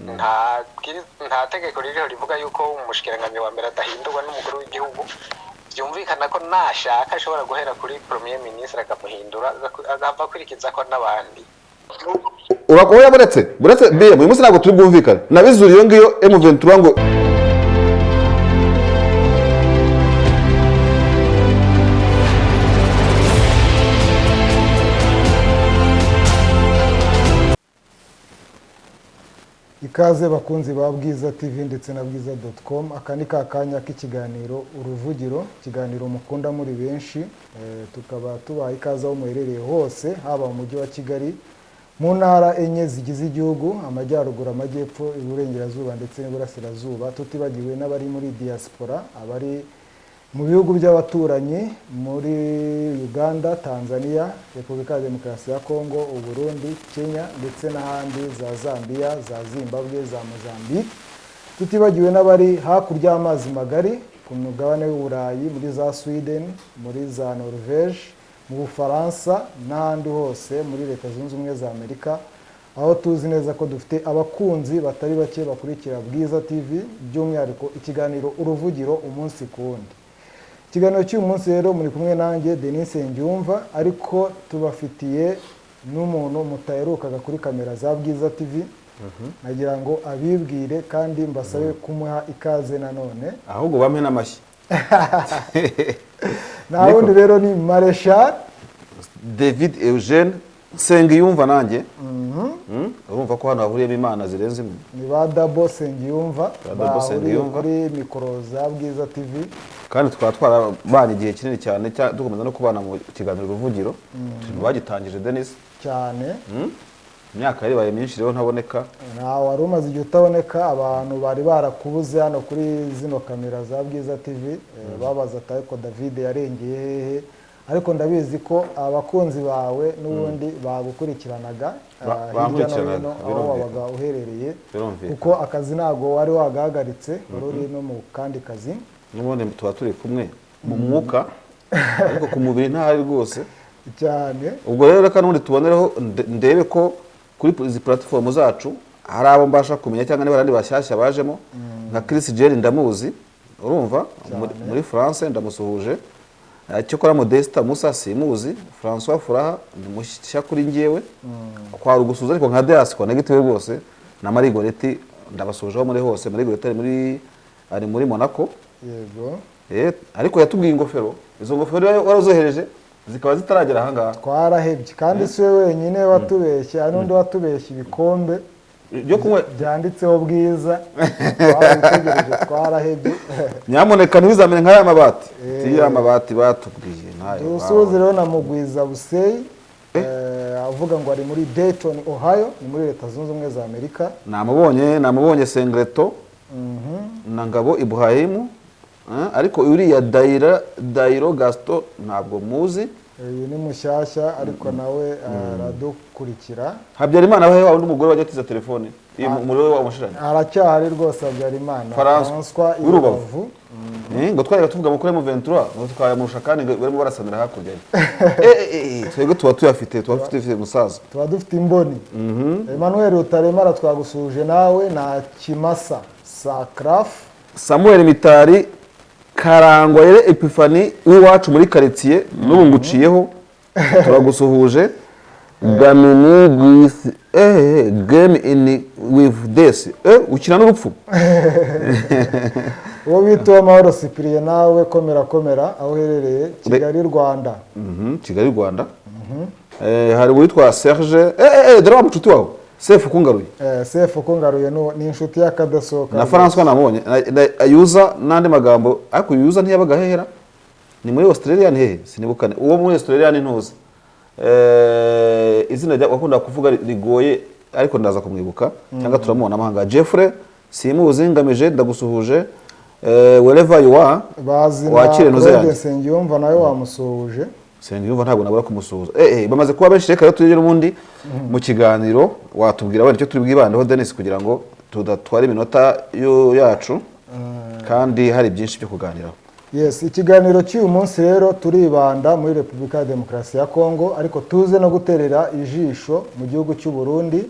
Nta tegeko ririho rivuga yuko umushikiranganji wa mbere adahindurwa n'umukuru w'igihugu. Byumvikana ko nashaka ashobora guhera kuri premier ministre akamuhindura, agahava akurikiza ko n'abandi. Urakoya buretse biye uyu munsi ntabwo turi bwumvikane nabizura iyo ngiyo M23 ngo Ikaze bakunzi ba Bwiza TV ndetse na bwiza.com. Aka ni ka kanya k'ikiganiro Uruvugiro, ikiganiro mukunda muri benshi. Tukaba tubaha ikaze aho muherereye hose, haba mu mujyi wa Kigali, mu ntara enye zigize igihugu: amajyaruguru, amajyepfo, iburengerazuba ndetse n'iburasirazuba, tutibagiwe n'abari muri diaspora, abari mu bihugu by'abaturanyi, muri Uganda, Tanzania, Repubulika ya Demokarasi ya Kongo, Uburundi, Kenya ndetse n'ahandi, za Zambia, za Zimbabwe, za Mozambique, tutibagiwe n'abari hakurya y'amazi magari ku mugabane w'Uburayi, muri za Sweden, muri za Norvege, mu Bufaransa n'ahandi hose muri Leta Zunze Ubumwe za Amerika, aho tuzi neza ko dufite abakunzi batari bake bakurikira Bwiza TV, by'umwihariko ikiganiro Uruvugiro umunsi ku wundi. Ikiganiro cy'uyu munsi rero muri kumwe nanjye Denis Nsengiyumva, ariko tubafitiye n'umuntu mutaherukaga kuri kamera za Bwiza TV. Nagira ngo abibwire kandi mbasabe kumuha ikaze nanone. Ahubwo bampe n'amashyi. Nta wundi rero ni Marechal David Eugene Nsengiyumva nanjye. Urumva ko hano hahuriyemo imana zirenze imwe. Ni ba Dabo Nsengiyumva Ba Dabo bahuriye Nsengiyumva. kuri mikoro za Bwiza TV. Kandi tukaba twarabanye igihe kinini cyane, dukomeza no kubana mu kiganiro Uruvugiro. Turi mu bagitangije, Denis. Cyane. Imyaka yaribaye myinshi rero ntaboneka. Nta wari umaze igihe utaboneka, abantu bari barakubuze hano kuri zino kamera za Bwiza TV, babaza ati ariko David yarengeye hehe? Ariko ndabizi ko abakunzi bawe n'ubundi bagukurikiranaga, hirya no Bankurikiranaga, hino aho birumvikana. wabaga uherereye, Birumvikana. kuko akazi ntabwo wari wagahagaritse, wari uri no mu kandi kazi. N'ubundi tuba turi kumwe mu mwuka, ariko ku mubiri ntahari rwose. Cyane. Ubwo rero reka n'ubundi tubonereho ndebe ko kuri izi platform zacu hari abo mbasha kumenya, cyangwa niba hari abandi bashyashya bajemo, nka Chris Jerry ndamuzi, urumva muri France ndamusuhuje. Cyokora Modesta Musa simuzi, François Furaha ni mushya kuri njyewe, kwa rugusuza, ariko nka Deas Connect we rwose na Marie Goretti ndabasuhuje aho muri hose. Marie Goretti ari muri Monaco. Yego. Ariko yatubwiye ingofero, izo ngofero warazohereje zikaba zitaragera aha ngaha. Twarahebye kandi si we wenyine watubeshye, hari n'undi watubeshye ibikombe byo kunywa byanditseho Bwiza, twarabitegereje twarahebye. Nyamuneka ntibizamere nka ya mabati, ya mabati batubwiye ntayo. Dusuhuze rero na Mugwiza Buseyi, avuga ngo ari muri Dayton, Ohio, ni muri Leta Zunze Ubumwe za Amerika. Namubonye Sengreto na Ngabo Ibrahim, ariko uriya Dairo Gaston ntabwo muzi. Uyu ni mushyashya ariko nawe aradukurikira. Habyarimana aho wa n'umugore wajya atiza telefone umuriro we wamushiranye. Aracyahari rwose Habyarimana François François w'i Rubavu. Rubavu. Ngo twajyaga tuvuga amakuru ya M23 ngo tukayamurusha kandi ngo barimo barasanira hakurya ye. Twebwe tuba tuyafite, tuba dufite musaza. Tuba dufite imboni. Emmanuel Rutaremara twagusuhuje nawe na Kimasa Sakraf. Samuel Mitari Karangwa yere Epiphanie w'iwacu muri quartier n'ubu nguciyeho turagusuhuje. Gamini with game in with this, ukina n'urupfu. Uwo bita Uwamahoro Cyprien nawe komera komera aho uherereye Kigali Rwanda. Kigali Rwanda. Hari uwitwa Serge, dore wa mucuti wawe Sefu Kungaruye. Sefu Kungaruye ni inshuti y'akadasohoka. Na François namubonye ayuza n'andi magambo, ariko yuza ntiyabaga hehera, ni muri Australia ni hehe sinibukane. Uwo muri Australia ni ntuzi, izina rya wakunda kuvuga rigoye, ariko ndaza kumwibuka cyangwa turamubona amahanga. Jeffrey simuzi, ngamije ndagusuhuje, wherever you are. Bazi na wakire ntuze Claude yanjye. Nsengiyumva nawe wamusuhuje. Nsengiyumva ntabwo nabura kumusuhuza. Bamaze kuba benshi, reka rero tujye n'ubundi mu kiganiro, watubwira wenda icyo turi bwibandeho Denis, kugira ngo tudatwara iminota yacu kandi hari byinshi byo kuganiraho. Yes, ikiganiro cy'uyu munsi rero turibanda muri Repubulika ya Demokarasi ya Kongo, ariko tuze no guterera ijisho mu gihugu cy'u Burundi.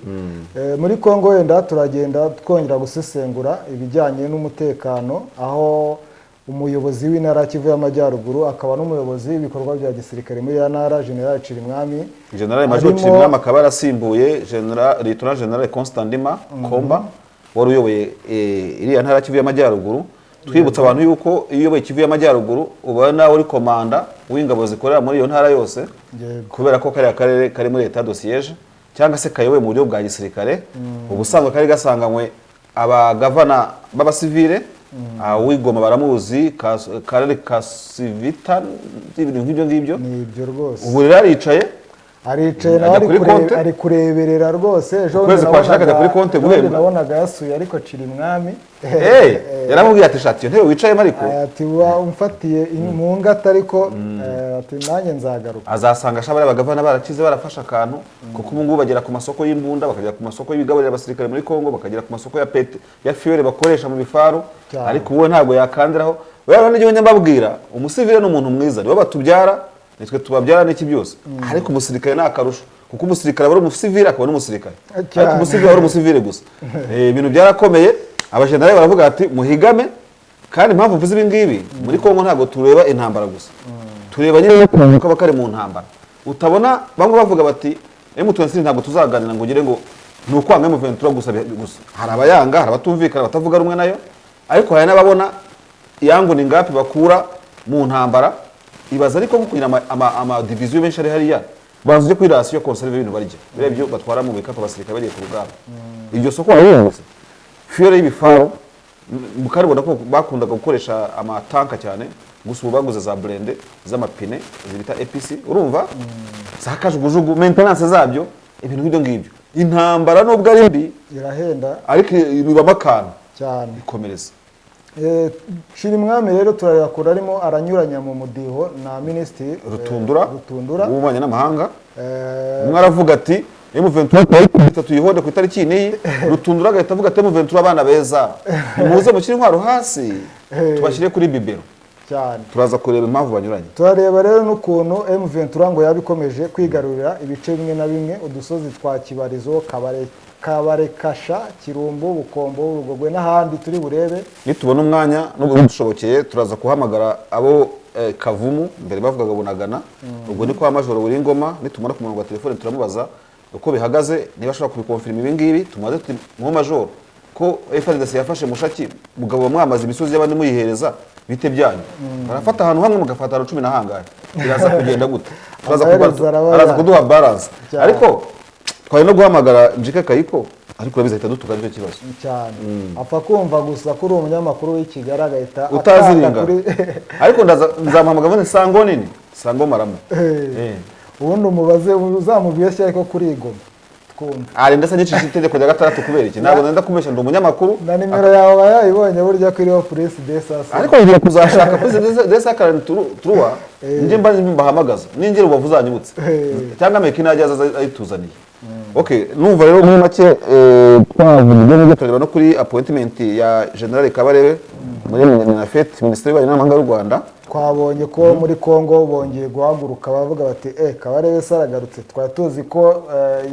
Muri Kongo wenda turagenda twongera gusesengura ibijyanye n'umutekano, aho umuyobozi w'intara ya Kivu y'Amajyaruguru akaba n'umuyobozi w'ibikorwa bya gisirikare muri ya ntara, General Cirimwami, General Major Cirimwami akaba yarasimbuye General Lieutenant General Constant Ndima Komba wari uyoboye iriya ntara ya Kivu y'Amajyaruguru. Twibutsa abantu yuko iyo uyoboye Kivu y'Amajyaruguru uba nawe uri komanda w'ingabo zikorera muri iyo ntara yose, kubera ko kariya karere kari muri état de siège cyangwa se kayobowe mu buryo bwa gisirikare. Ubusanzwe kari gasanganywe abagavana b'abasivile, uw'Igoma baramuzi, karere ka Sivita, ibintu nk'ibyo ngibyo. Ni ibyo rwose. Ubu rero aricaye. Aricaye nawe Ajya ari kuri konte. ari kureberera rwose. Ejo bundi Ukwezi kwashira akajya kuri konte ejo bundi guhembwa. nabonaga yasuye ariko Cirimwami. Yaramubwiye ati: "Shati iyo ntebe wicayemo ariko." Ati: "Wa umfatiye mu ngata," ariko ati: "Nanjye nzagaruka." Azasanga sha bariya bagavana barakize, barafashe akantu, kuko ubu ngubu bagera ku masoko y'imbunda, bakagera ku masoko y'ibigaburira abasirikare muri Kongo, bakagera ku masoko ya pete ya fuel bakoresha mu bifaru. Ariko ubu ntabwo yakandiraho. Rero nijye njya mbabwira, umusivile ni umuntu mwiza, nibo batubyara, nitwe tubabyara n'iki byose, ariko umusirikare ni akarusho, kuko umusirikare aba ari umusivile akaba n'umusirikare, ariko umusivile aba ari umusivile gusa. Ibintu byarakomeye, abajenerali baravuga ati: "Muhigame." Kandi impamvu mvuze ibi ngibi, muri Kongo ntabwo tureba intambara gusa, tureba nyine n'ukuntu kaba kari mu ntambara. Utabona bamwe bavuga bati: "M23 ntabwo tuzaganira," ngo ugire ngo ni ukwanga M23 gusa gusa. Hari abayanga, hari abatumvikana, batavuga rumwe nayo, ariko hari n'ababona yangu ni ngapi bakura mu ntambara. Ibaza ariko nko kugira ama division menshi ari hariya, banza ujye kuri ration conserve ibintu barya, biriya byo batwara mu bikapu abasirikare bagiye ku rugamba, iryo soko warabonye, fuel y'ibifaru mukaribona ko bakundaga gukoresha amatanka cyane. Gusa ubu baguze za blindé z'amapine zibita APC, urumva za kajugujugu, maintenance zabyo, ibintu nk'ibyo ngibyo. Intambara nubwo ari mbi, Irahenda. ariko ibamo akantu. Cyane. Ikomereza. Cirimwami rero turareba kure arimo aranyuranya mu mudiho na Minisitiri Rutundura. Rutundura. W'ububanyi n'amahanga. Umwe aravuga ati: "M23 tuyihonde ku itariki iyi n'iyi." Rutundura agahita avuga ati: "M23 abana beza, nimuze mushyire intwaro hasi, tubashyire kuri bibero." Cyane. Turaza kureba impamvu banyuranye. Turareba rero n'ukuntu M23 ngo yaba ikomeje kwigarurira ibice bimwe na bimwe, udusozi twa Kibarizo, Kabare, Kabarekasha, Kirumbu, Bukombo, Rugogwe n'ahandi turi burebe. Nitubona umwanya n'ubwo bidushobokeye, turaza guhamagara abo Kavumu, mbere bavugaga Bunagana, ubwo ni kwa Majoro Ngoma. Nitumara ku murongo wa telefone turamubaza uko bihagaze, niba ashobora kubikonfirima ibi ngibi. Tumaze tuti: "Mu majoro, ko FARDC yafashe Mushaki, mugabo mwamaze imisozi y'abandi muyihereza, bite byanyu? Barafata ahantu hamwe, mugafata ahantu cumi na hangahe, biraza kugenda gute?" Turaza Amaherezo araba araza kuduha balance. Cyane. Ariko twari no guhamagara Njike Kayiko, ariko urabizi ahita dutuka, aricyo kibazo. Cyane, apfa kumva gusa ko uri umunyamakuru w'i Kigali agahita Utaziringa. akanda kuri Ariko ndaza nzamuhamagara mbone sango nini sango maramo. Ubundi umubaze, uzamubeshye ariko kuri Igoma twumve. Ari ndetse nyicisha itegeko rya gatandatu. Kubera iki? Ntabwo nenda kumesha, ndi umunyamakuru. Na nimero yawe aba yayibonye burya ko iriho +200. Ariko ngiye kuzashaka +243, njye mba mbahamagaza ninjye Rubavu uzanyibutse, cyangwa meki najya aza ayituzaniye. Okay, numva rero muri make twavuga ibyo ngibyo, turareba no kuri appointment ya General Kabarebe muri MINAFFET, Minisiteri y'Ububanyi n'Amahanga y'u Rwanda. Twabonye ko muri Congo bongeye guhaguruka bavuga bati: "Eh, Kabarebe se aragarutse, twari tuzi ko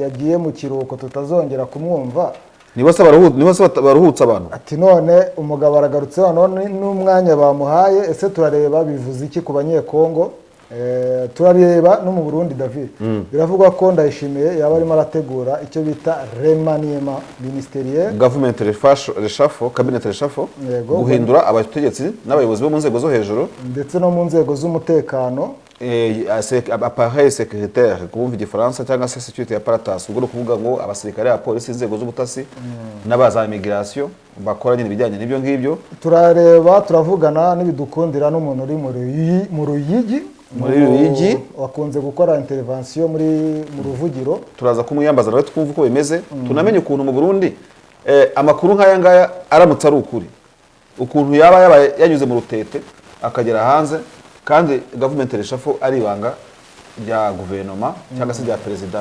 yagiye mu kiruhuko tutazongera kumwumva." Nibo se baruhutse abantu. Ati: "None umugabo aragarutse, none n'umwanya bamuhaye." Ese turareba bivuze iki ku Banyekongo? Turareba no mu Burundi, David. Biravugwa ko Ndayishimiye yaba arimo arategura icyo bita remaniement ministériel. Government reshuffle, cabinet reshuffle. Yego. Guhindura abategetsi n'abayobozi bo mu nzego zo hejuru. Ndetse no mu nzego z'umutekano. Appareil sécuritaire kubumva igifaransa, cyangwa se security apparatus, ubwo ni ukuvuga ngo abasirikare, abapolisi, inzego z'ubutasi n'abaza immigration bakora nyine ibijyanye n'ibyo ngibyo. Turareba, turavugana n'ibidukundira n'umuntu uri mu Ruyigi. Muri Ruyigi. Wakunze gukora intervention muri mu Ruvugiro. Turaza kumwiyambaza nawe twumva uko bimeze, tunamenye ukuntu mu Burundi amakuru nk'aya ngaya aramutse ari ukuri, ukuntu yaba yabaye yanyuze mu rutete akagera hanze, kandi government reshuffle ari ibanga rya guverinoma cyangwa se rya perezida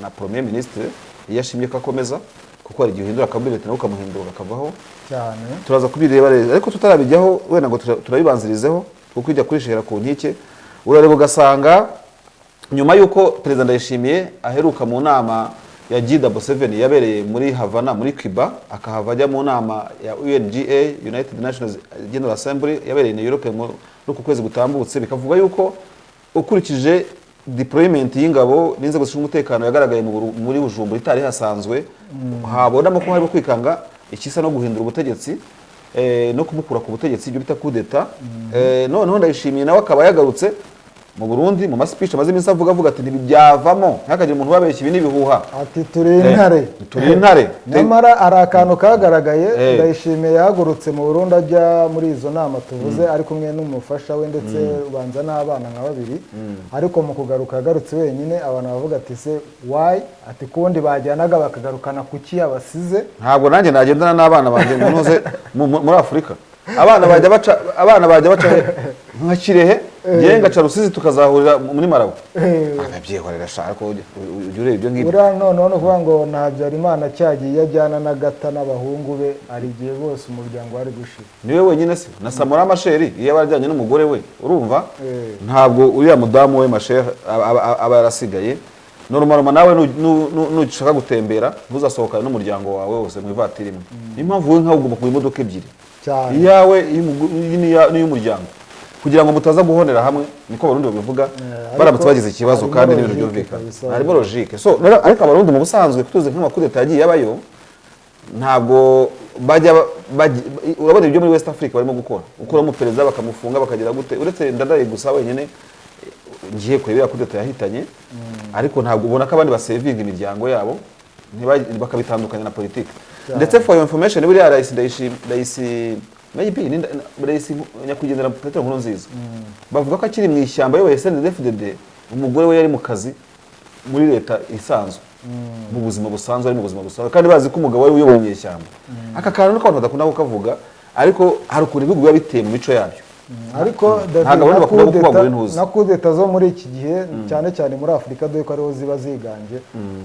na premier ministre iyo ashimye ko akomeza, kuko hari igihe uhindura cabinet nawe ukamuhindura akavaho. Cyane. Turaza kubireba rero, ariko tutarabijyaho wenda ngo turabibanzirizeho. Kuko kujya kurishira ku nkike, urareba ugasanga nyuma y'uko Perezida Ndayishimiye aheruka mu nama ya G77 yabereye muri Havana muri Cuba, akahava ajya mu nama ya UNGA, United Nations General Assembly, yabereye New York muri uku kwezi gutambutse, bikavuga yuko ukurikije deployment y'ingabo n'inzego zishinzwe umutekano yagaragaye muri Bujumbura itari hasanzwe, habonamo ko harimo kwikanga ikisa no guhindura ubutegetsi, no kumukura ku butegetsi, ibyo bita coup d'état. Noneho Ndayishimiye nawe akaba yagarutse mu Burundi mu ma speech amaze iminsi avuga ati ntibyavamo, ntihakagire umuntu ubabeshya, ibi ni ibihuha. Ati turi intare. Turi intare. Nyamara hari akantu kagaragaye. Ndayishimiye yahagurutse mu Burundi ajya muri izo nama tuvuze ari kumwe n'umufasha we ndetse ubanza n'abana nka babiri, ariko mu kugaruka yagarutse wenyine. Abantu bavuga ati se why, ati kundi bajyanaga bakagarukana kuki yabasize? Ntabwo nanjye nagendana n'abana banjye ngo ntuze muri Afurika. Abana bajya baca nka Kirehe, ngewe ngaca Rusizi, tukazahurira muri Malawi. Ababyihorera sha, ariko ujya ureba ibyo ngibyo. Buriya noneho ni ukuvuga ngo na Habyarimana cyagiye ajyana na Gata n'abahungu be, hari igihe bose umuryango wari gushira. Niwe wenyine se? Na Samora Machel iyo aba ajyanye n'umugore we, urumva? Eh. Ntabwo uriya mudamu we Machel aba yarasigaye. Normalement nawe nushaka gutembera ntuzasohokane n'umuryango wawe wose mu ivatiri imwe. Niyo mpamvu wowe nkawe ugomba kuba imodoka ebyiri, Cyane. iyawe, n'iy'umuryango, kugira ngo mutaza guhonera hamwe. Niko Abarundi babivuga Ariko baramutse bagize ikibazo. Harimo Kandi n'ibintu logique byumvikana. kabisa. Harimo logique. So rero, ariko Abarundi mu busanzwe tuzi nk'ama coup d'état yagiye abayo, ntabwo bajya urabona ibyo muri West Africa barimo gukora, gukuramo perezida bakamufunga bakagira gute, uretse Ndadaye gusa wenyine ngiye kureba coup d'état yahitanye. Ariko ntabwo ubona ko abandi basevinga imiryango yabo, bakabitandukanya na politiki. Ndetse for your information, buriya Rais Ndayishimiye, Rais maybe ni Rais nyakwigendera Petero Nkurunziza, bavuga ko akiri mu ishyamba ayoboye CNDD-FDD, umugore we yari mu kazi muri leta isanzwe, mu buzima busanzwe, ari mu buzima busanzwe, kandi bazi ko umugabo wari uyoboye inyeshyamba. Aka kantu niko abantu badakunda kukavuga, ariko hari ukuntu ibihugu biba biteye mu mico yabyo. Ariko David, Ntabwo abarundi na bakunda kudeta gukubagura intuzi. Na kudeta zo muri iki gihe, cyane cyane muri Afurika, dore ko ariho ziba ziganje,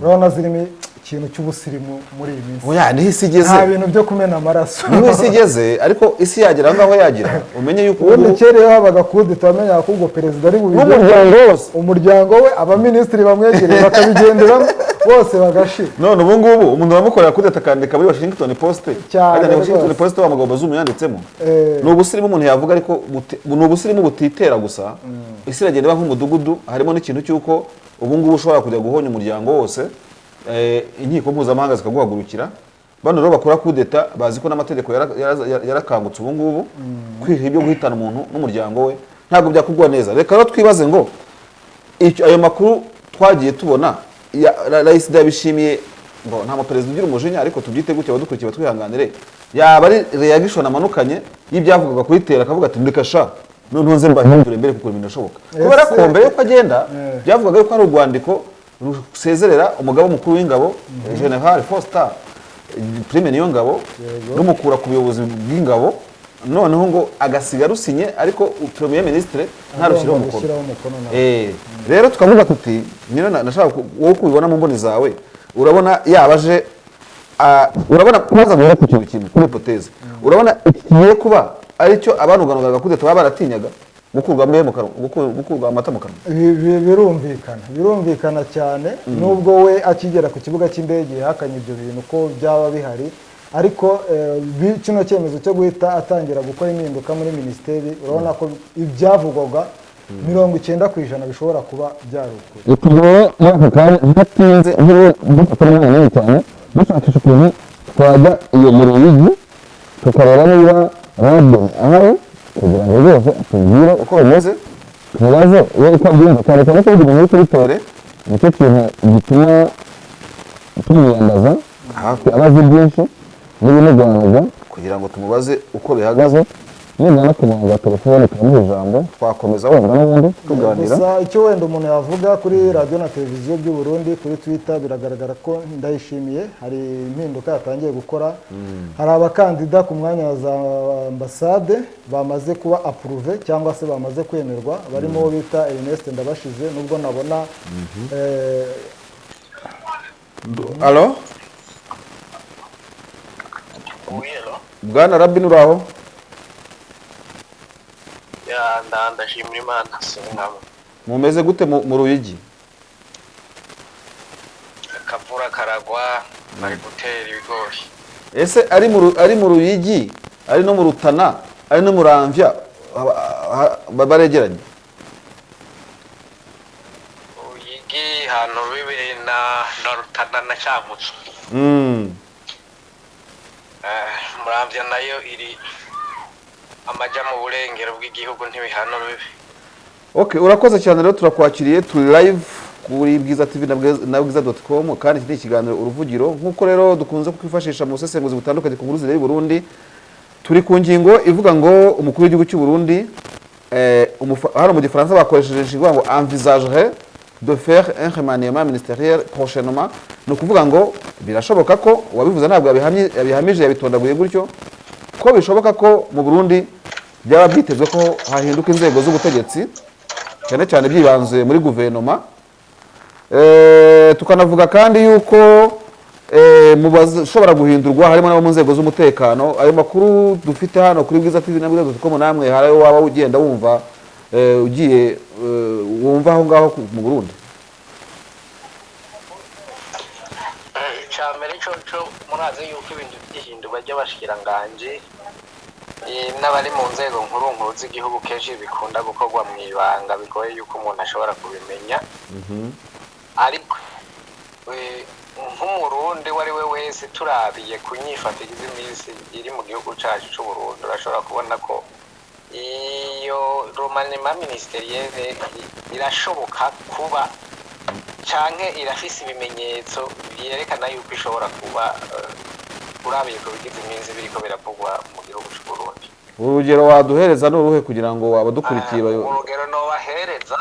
urabona zirimo ikintu cy'ubusirimu muri iyi minsi. Oya, niho isi igeze. Nta bintu byo kumena amaraso. Niho isi igeze, ariko isi yagera aho ngaho yagira umenye yuko Ubundi ubu kera iyo habaga kudeta wamenyaga ko ubwo perezida ari bubigire n'umuryango wose, umuryango we, abaminisitiri bamwegereye bakabigenderamo bose bagashira. None ubu ngubu umuntu aramukorera kudeta akandika muri Washington Post. Cyane Hajya ni Washington rwose. Post wa mugabo Bazoum yanditsemo. Eh. Ni ubusirimu umuntu yavuga, ariko ni ubusirimu butitera gusa. Isi iragenda iba nk'umudugudu. Harimo n'ikintu cy'uko ubu ngubu ushobora kujya guhonya umuryango wose, inkiko mpuzamahanga zikaguhagurukira. Bano rero bakora kudeta bazi ko n'amategeko yarakangutse ubu ngubu. Kwiha ibyo guhitana umuntu n'umuryango we ntabwo byakugwa neza. Reka rero twibaze ngo ayo makuru twagiye tubona Rais yabishimiye ngo nta muperezida ugira umujinya, ariko tubyite gutya, abadukurikiye batwihanganire, yaba ari reaction amanukanye y'ibyavugaga kuri tera, akavuga ati ndeka sha, noneho nze mbahindure mbere kuko ibintu birashoboka, kubera ko mbere yuko agenda byavugaga yuko hari urwandiko rusezerera umugaba mukuru w'ingabo, General Foster Prime Niyongabo, rumukura ku buyobozi bw'ingabo, noneho ngo agasiga rusinye, ariko Premier Ministre ntarushyiraho Agomba umukono. Gushyiraho umukono nawe. Rero tukavuga tuti nyine nashaka wowe uko ubibona mu mboni zawe, urabona yaba aje, urabona kubaza ngo ku kintu kimwe kuri hypothèse, urabona ikigiye kuba aricyo abanuganugaga kudeta baba baratinyaga, gukurwa mu kanwa, gukurwa amata mu kanwa? Birumvikana cyane, nubwo we akigera ku kibuga cy'indege yahakanye ibyo bintu ko byaba bihari, ariko kino cyemezo cyo guhita atangira gukora impinduka muri minisiteri, urabona ko ibyavugwaga 90% bishobora kuba byari ukuri. Tugiye muri aka kanya ntatinze, nk'iyo dufata umwanya munini cyane dushakisha ukuntu twajya iyo mu Ruyigi, tukareba niba Rabin ahari, kugira ngo rwose atubwire uko bimeze, tubaze we uko abyumva, cyane cyane ko buri muntu kuri tore nicyo kintu gituma tumwiyambaza hafi, abazi byinshi n'ibimugwanaga, kugira ngo tumubaze uko bihagaze. Nibona kumuha telefone tukamuha ijambo, twakomeza wenda n'ubundi tuganira. Gusa icyo wenda umuntu yavuga kuri radiyo na televiziyo by'u Burundi, kuri Twitter, biragaragara ko Ndayishimiye hari impinduka yatangiye gukora. Hari abakandida ku mwanya wa za ambasade bamaze kuba approuvé cyangwa se bamaze kwemerwa, barimo uwo bita Ernest Ndabashize, nubwo nabona Alo? Oui, hello. Bwana Rabin, uraho? Ya, Ndashimira Imana sinkamwe. Mumeze gute mu Ruyigi? Akavura karagwa, bari gutera ibigori. Ese ari mu Ruyigi, ari no mu Rutana, ari no Muramvya, baregeranye? Ruyigi hantu bibe na Rutana na Cankuzo. Muramvya nayo iri amaja mu burengero bw'igihugu, ntibihano bibi. Okay, urakoze cyane rero, turakwakiriye, turi live kuri Bwiza TV na bwiza.com, kandi iki ni ikiganiro Uruvugiro, nk'uko rero dukunze kwifashisha mu busesenguzi butandukanye ku nkuru zireba i Burundi. Turi ku ngingo ivuga ngo umukuru w'igihugu cy'u Burundi, hano mu gifaransa bakoresheje inshinga ngo envisagerait de faire un remaniement ministériel prochainement. Ni ukuvuga ngo birashoboka ko, uwabivuze ntabwo yabihamije, yabitondaguye gutyo, ko bishoboka ko mu Burundi byaba byitezwe ko hahinduka inzego z'ubutegetsi, cyane cyane byibanze muri guverinoma. Tukanavuga kandi yuko mu bashobora guhindurwa harimo n'abo mu nzego z'umutekano. Ayo makuru dufite hano kuri Bwiza TV na bwiza.com, namwe hari ayo waba ugenda wumva, ugiye wumva aho ngaho mu Burundi? Icya mbere cyo murazi yuko ibintu by'ihindurwa ry'abashikiranganji n'abari mu nzego nkuru nkuru z'igihugu kenshi bikunda gukorwa mu ibanga, bigoye yuko umuntu ashobora kubimenya. Ariko nk'umurundi uwo ari we wese, turabiye ku nyifato igize iminsi iri mu gihugu cyacu cy'u Burundi, urashobora kubona ko iyo remaniement ministériel irashoboka kuba, canke irafise ibimenyetso byerekana yuko ishobora kuba, urabiye ku bigize iminsi biriko biravugwa mu gihugu cy'u Burundi. Urugero waduhereza ni uruhe kugira ngo abadukurikiye Urugero nobahereza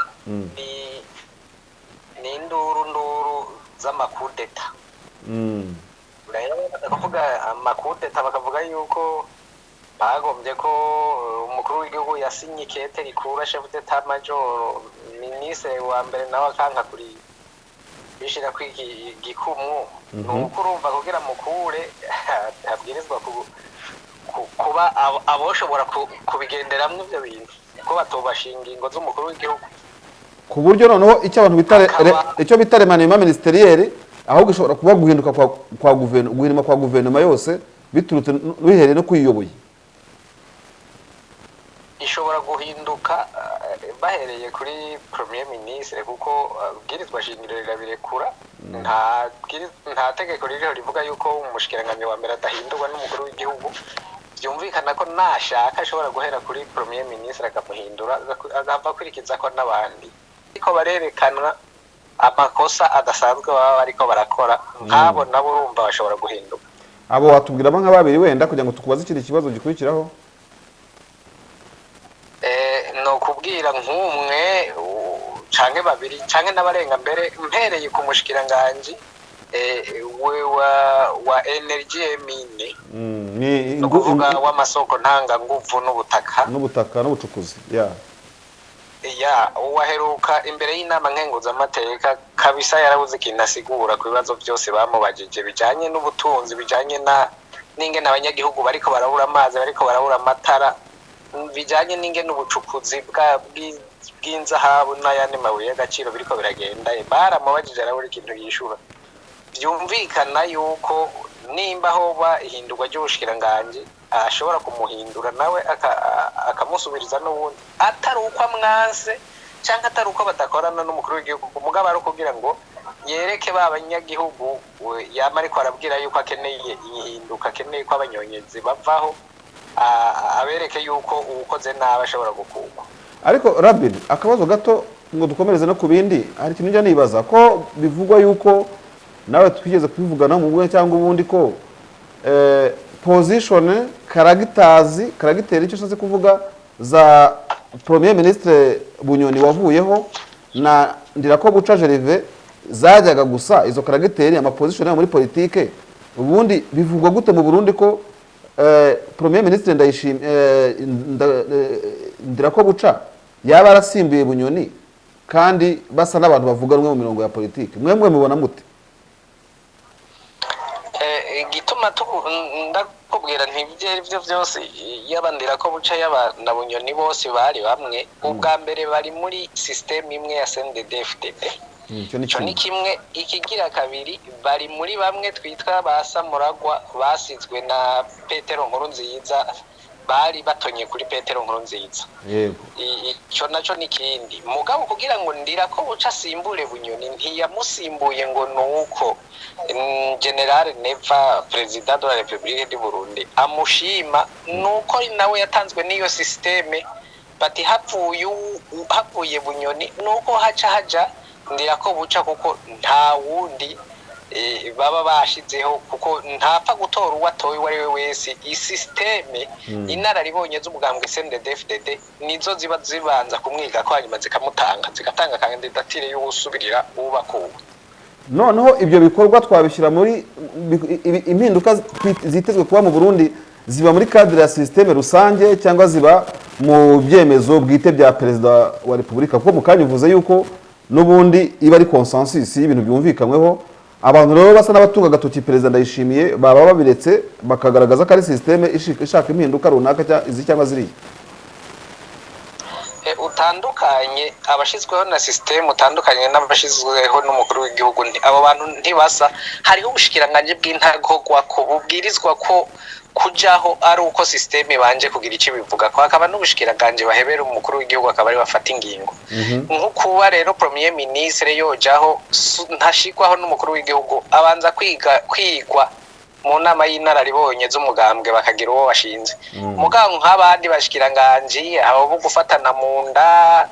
ni induru nduru z'amakudeta. Rero bakavuga amakudeta, bakavuga yuko bagombye ko umukuru w'igihugu yasinye ikete rikura chef d'état major, ministre wa mbere nawe akanka kuri bishira ko igikumu. Ni uko urumva kugira mukure abwirizwa kuba aboshobora kubigenderamwo ivyo bintu, ko batobashinga ingingo z'umukuru w'igihugu. Ku buryo noneho icyo abantu bita icyo bita remaniement ministériel ahubwo ishobora kuba guhinduka kwa guhirima kwa guverinoma yose, biturutse bihereye no kuyiyoboye. Ishobora guhinduka bahereye kuri premier ministre, kuko bwirizwa shingiro rirabirekura. Nta tegeko ririho rivuga yuko umushikiranganji wa mbere adahindurwa n'umukuru w'igihugu. Byumvikana ko nashaka ashobora guhera kuri premier ministre akamuhindura, agahava akurikiza ko n'abandi, ariko barerekana amakosa adasanzwe baba bariko barakora, nk'abo nabo urumva bashobora guhinduka. Abo watubwiramo nka babiri wenda kugira ngo tukubaze ikindi kibazo gikurikiraho? Ni ukubwira nk'umwe canke babiri canke n'abarenga mbere, mpereye ku mushikiranganji we wa énergie mines. Ni ni ukuvuga w'amasoko ntanganguvu n'ubutaka. N'ubutaka n'ubucukuzi, ya. Ya, uwaheruka imbere y'inama nkenguzamateka kabisa yarabuze ikintu asigura ku bibazo byose bamubajije bijanye n'ubutunzi, bijanye na n'ingene abanyagihugu bariko barabura amazi, bariko barabura amatara, bijanye n'ingene ubucukuzi bw'inzahabu n'ayandi mabuye y'agaciro biriko biragenda. Baramubajije arabura ikintu yishura. Byumvikana yuko nimba hoba ihindurwa ry'ubushikiranganji, ashobora kumuhindura nawe akamusubiriza n'ubundi, atari uko amwanse cyangwa atari uko badakorana n'umukuru w'igihugu, umugabo ari ukugira ngo yereke ba banyagihugu yama ariko arabwira yuko akeneye ihinduka, akeneye ko abanyonyezi bavaho, abereke yuko uwukoze nabi ashobora gukugwa. Ariko Rabin, akabazo gato ngo dukomereze no ku bindi. Hari ikintu njya nibaza, ko bivugwa yuko nawe twigeze kubivugana mu buryo cyangwa ubundi ko position, caractère, icyo ushatse kuvuga, za premier ministre Bunyoni wavuyeho na Ndirakobuca Gervais zajyaga gusa, izo caractère, amaposition yabo muri politike. Ubundi bivugwa gute mu Burundi ko premier ministre Ndayishimiye, Ndirakobuca yaba yarasimbuye Bunyoni, kandi basa n'abantu bavuga rumwe mu mirongo ya politike? Mwe mubona mute? Igituma Ndakubwira nti ibyo ari byo byose, yaba Ndirakobuca, yaba na Bunyoni, bose bari bamwe. Ubwa mbere bari muri système imwe ya CNDD-FDD. Icyo ni Ico ni kimwe. Kimwe. Ikigira kabiri, bari muri bamwe twitwa ba Samuragwa basizwe na Petero Nkurunziza, bari batonye kuri Petero Nkurunziza. Ico naco ni kindi. Mugabo kugira ngo Ndirakobuca asimbure Bunyoni, ntiyamusimbuye ngo nuko Général Neva, président de la République du Burundi, amushima, nuko nawe yatanzwe n'iyo système. Bati havuye Bunyoni, nuko haca haja Ndirakobuca, kuko nta wundi baba bashizeho, kuko ntapfa gutora uwo atoye uwo ari we wese. Isystème, inararibonye z'umugambwe CNDD-FDD nizo ziba zibanza kumwiga ko, hanyuma zikamutanga, zigatanga candidature y'uwusubirira ubakuwe. Noneho ibyo bikorwa twabishyira muri impinduka zitezwe kuba mu Burundi, ziba muri cadre ya système rusange cyangwa ziba mu byemezo bwite bya perezida wa repubulika? Kuko mu kanya uvuze yuko n'ubundi iba ari consensus y'ibintu byumvikanyweho. Abantu rero basa n'abatunga agatoki perezida Ndayishimiye baba babiretse bakagaragaza ko ari système ishaka impinduka runaka, izi cyangwa ziriya. Utandukanye abashizweho na système, utandukanye n'abashizweho n'umukuru w'igihugu. Abo bantu ntibasa. Hariho ubushikiranganji bw'intagorwa ko bubwirizwa ko kujaho ari uko système ibanje kugira icyo bivuga ko, hakaba n'ubushikiranganji bahebera umukuru w'igihugu akaba ari bafata ingingo. Nko kuba rero premier ministre yojaho, ntashikwaho n'umukuru w'igihugu, abanza kwiga kwigwa mu nama y'inararibonye z'umugambwe, bakagira uwo bashinze. Mugabo nk'abandi bashikiranganji, abo bo gufatana mu nda,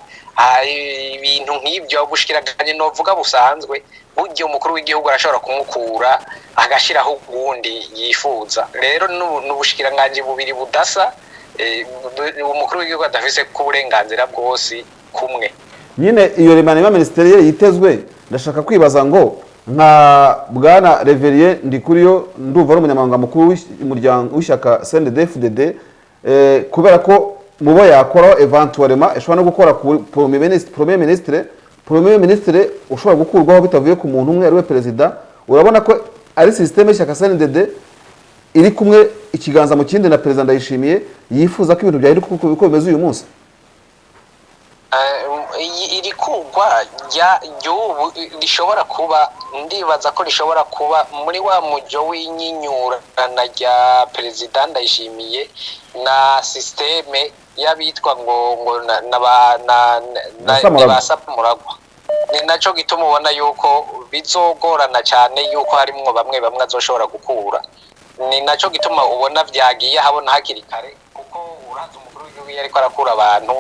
ibintu nk'ibyo, ubushikiranganji novuga busanzwe, burya umukuru w'igihugu arashobora kumukura agashiraho uwundi yifuza. Rero n'ubushikiranganji bubiri budasa, umukuru w'igihugu adafise ku burenganzira bwose kumwe. Nyine iyo remaniement ministériel yitezwe, ndashaka kwibaza ngo nka bwana Reverien Ndikuriyo, ndumva ari umunyamabanga mukuru w'umuryango w'ishyaka CNDD-FDD, kubera ko mubo yakoraho éventuellement ishobora no gukora ku premier ministre ushobora gukurwaho bitavuye ku muntu umwe ari we perezida. Urabona ko ari système y'ishyaka CNDD iri kumwe ikiganza mu kindi na perezida Ndayishimiye, yifuza ko ibintu byahinduka uko bimeze uyu munsi. Iri kugwa ry'ubu rishobora kuba, ndibaza ko rishobora kuba muri wa mujo w'inyinyurana rya perezida Ndayishimiye na système y'abitwa ngo na ba na Na Samuragwa. Ni ba Samuragwa. Ni naco gituma ubona yuko bizogorana cyane, yuko harimwo bamwe bamwe azoshobora gukura. Ni naco gituma ubona vyagiye habona hakiri kare, kuko urazi umukuru w'igihugu iyo ariko arakura abantu,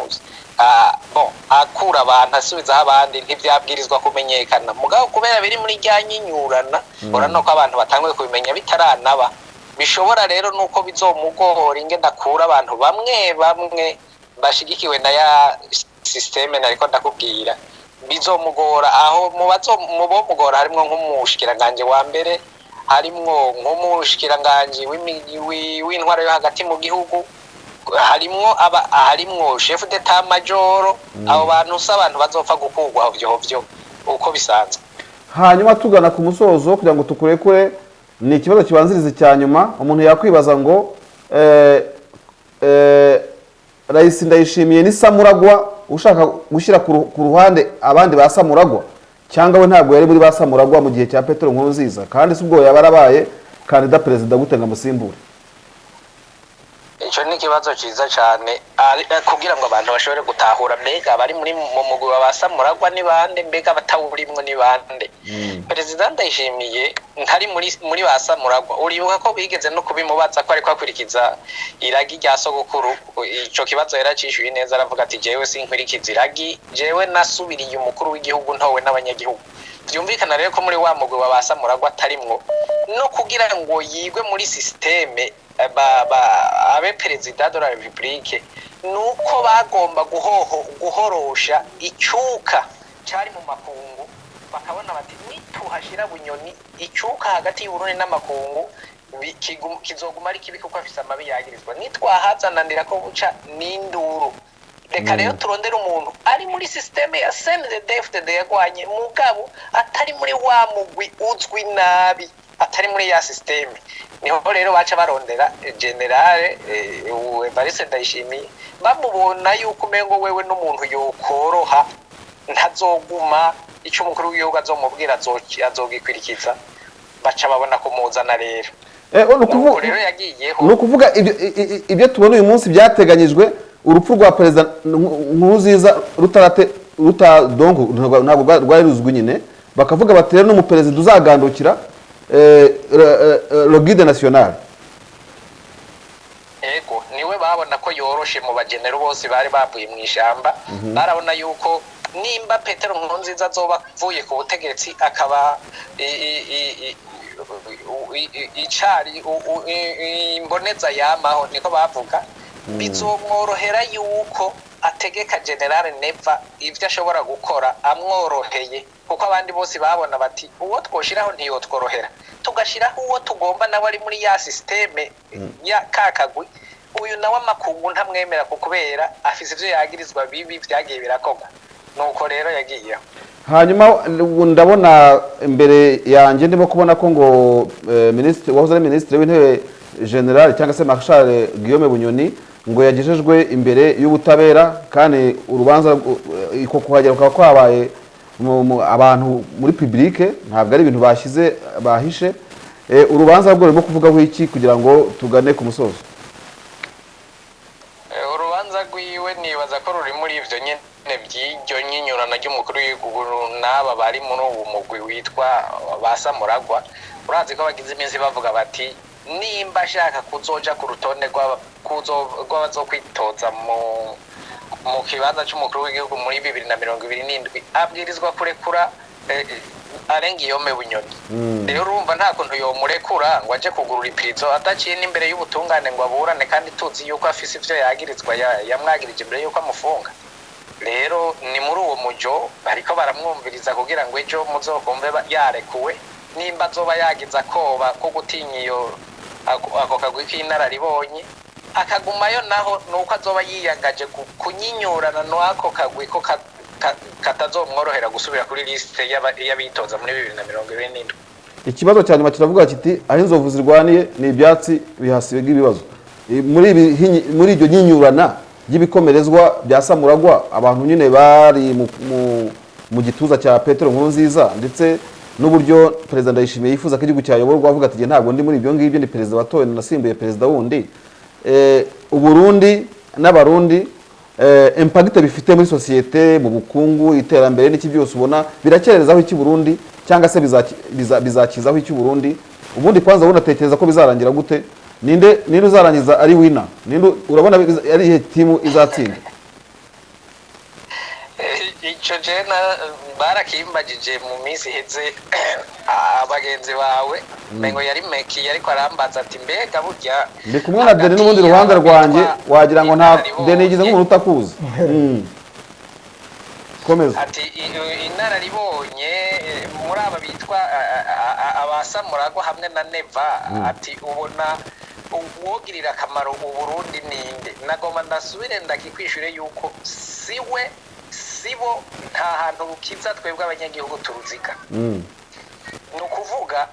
bon, akura abantu asubizaho abandi, ntivyabwirizwa kumenyekana. Mugabo kubera biri muri rya nyinyurana, urabona ko abantu batanguye kubimenya bitaranaba. Bishobora rero nuko bizomugora ingene akura abantu bamwe bamwe bashigikiwe na ya système nariko ndakubwira. Bizomugora aho mu bazo mu bomugora harimwo nk'umushikiranganje wa mbere, harimwo nk'umushikiranganje w'intwaro yo hagati mu gihugu, harimwo aba, harimwo chef d'état major. Abo bantu si abantu bazopfa gukurwa hovyo hovyo uko bisanzwe. Hanyuma tugana ku musozo, kugira ngo tukurekure, ni ikibazo kibanziriza icya nyuma. Umuntu yakwibaza ngo Rais Ndayishimiye ni Samuragwa ushaka gushyira ku ruhande abandi ba Samuragwa, cyangwa we ntabwo yari muri ba Samuragwa mu gihe cya Petero Nkurunziza? Kandi si ubwo yaba yarabaye kandida perezida gute ngo amusimbure? Icyo ni ikibazo cyiza cyane, kugira ngo abantu bashobore gutahura mbega abari muri mu mugwi wa ba Samuragwa ni bande, mbega abatawurimwo ni bande. Perezida Ndayishimiye ntari muri ba Samuragwa. Uribuka ko bigeze no kubimubaza ko ariko akurikiza iragi rya sogokuru. Ico kibazo yaracishuye neza, aravuga ati: "Jewe sinkwirikiza iragi, jewe nasubiriye umukuru w'igihugu ntowe n'abanyagihugu." Byumvikana rero ko muri wa mugwi wa ba Samuragwa atarimwo. No kugira ngo yigwe muri système ba abe perezida de la république, nuko bagomba guhorosha icyuka cyari mu makungu, bakabona bati nituhashira Bunyoni, icyuka hagati y'Uburundi n'amakungu kizoguma ari kibi, kuko afise amabi yagirizwa. Nitwahazananira ko buca n'induru. Reka rero turondere umuntu ari muri système ya CNDD-FDD yagwanye, mugabo atari muri wa mugwi uzwi nabi. Atari muri ya système. Niho rero baca barondera général Evariste Ndayishimiye, bamubona yuko umengo wewe n'umuntu yokoroha, ntazoguma, icyo umukuru w'igihugu azomubwira azogikwirikiza. Baca babona kumuzana rero. Ni Nuko rero yagiyeho. Ni ukuvuga ibyo tubona uyu munsi byateganyijwe urupfu rwa Perezida Nkurunziza rutarate ruta, donc ntabwo rwari ruzwi nyine. Bakavuga bati rero n'umuperezida uzagandukira le guide national. Ego, niwe babona ko yoroshe mu bagenero bose bari bavuye mu ishyamba. Barabona yuko nimba Petero Nkurunziza azoba avuye ku butegetsi, akaba icari imboneza yamaho, niko bavuga, bizomworohera yuko ategeka général Neva ibyo ashobora gukora amworoheye, kuko abandi bose babona bati uwo twoshiraho ntiyotworohera, tugashiraho uwo tugomba nawe ari muri ya système ya kakagwi. Uyu nawe amakungu ntamwemera ku kubera afise ivyo yagirizwa bibi vyagiye birakorwa. Nuko rero yagiyeho. Hanyuma ubu ndabona imbere yanjye, ndimo kubona ko ngo minisitiri wahoze ari Minisitiri w'Intebe, General cyangwa se Marshal Guillaume Bunyoni, ngo yagejejwe imbere y'ubutabera, kandi urubanza ko kuhagera kukaba kwabaye abantu muri public, ntabwo ari ibintu bashyize bahishe. Urubanza rwo rurimo kuvugaho iki, kugira ngo tugane ku musozo? Urubanza rwiwe nibaza ko ruri muri ivyo nyene vy'iryo nyinyurana ry'umukuru w'igihugu n'aba bari muri uwu mugwi witwa ba Samuragwa. Urazi ko bagize iminsi bavuga bati nimba ashaka kuzoja ku rutonde rw'abazokwitoza mu kibanza c'umukuru w'igihugu muri 2027, abwirizwa kurekura arenga Guillaume Bunyoni. Rero urumva nta kuntu yomurekura ngo aje kugurura ipirizo adaciye n'imbere y'ubutungane ngo aburane, kandi tuzi yuko afise ivyo yagirizwa, yamwagirije imbere yuko amufunga. Rero ni muri uwo mujo bariko baramwumviriza kugira ngo ejo muzokumve yarekuwe, nimba azoba yagize akoba ko gutinya iyo ako kagwi k'inararibonye akagumayo, naho nuko azoba yiyangaje kunyinyurana n'ako kagwi ko katazomworohera gusubira kuri liste y'abitoza muri 2027. Ikibazo cya nyuma kiravuga kiti: aho inzovu zirwaniye ni ibyatsi bihasiga ibibazo. Muri iryo nyinyurana ry'ibikomerezwa bya Samuragwa, abantu nyine bari mu gituza cya Petero Nkurunziza, ndetse n'uburyo Perezida Ndayishimiye yifuza ko igihugu cyayoborwa, avuga ati: "Jye ntabwo ndi muri ibyo ngibyo, ni perezida watowe, nasimbuye perezida wundi." Uburundi n'Abarundi, impact bifite muri sosiyete, mu bukungu, iterambere n'iki byose, ubona birakererezaho iki Burundi, cyangwa se bizakizaho iki Burundi? Ubundi kwanza ubundi atekereza ko bizarangira gute? Ninde uzarangiza ari winner? Ninde urabona ari iyihe timu izatsinda? Ico jena barakimbagije mu minsi iheze abagenzi bawe, mengo yari Meki yariko arambaza ati mbega burya Ndi kumwe na Deni hagati n'ubundi ruhande y'aba rwanjye bitwa wagira ngo nta inararibonye, Deni yigize nk'umuntu utakuzi. Komeza. Ati inararibonye muri aba bitwa abasamuragwa hamwe na Neva, ati ubona uwogirira akamaro Uburundi ninde? Nagomba ndasubire ndakikwishure yuko siwe, sibo, nta hantu rukiza twebwe abanyagihugu turuziga. Ni ukuvuga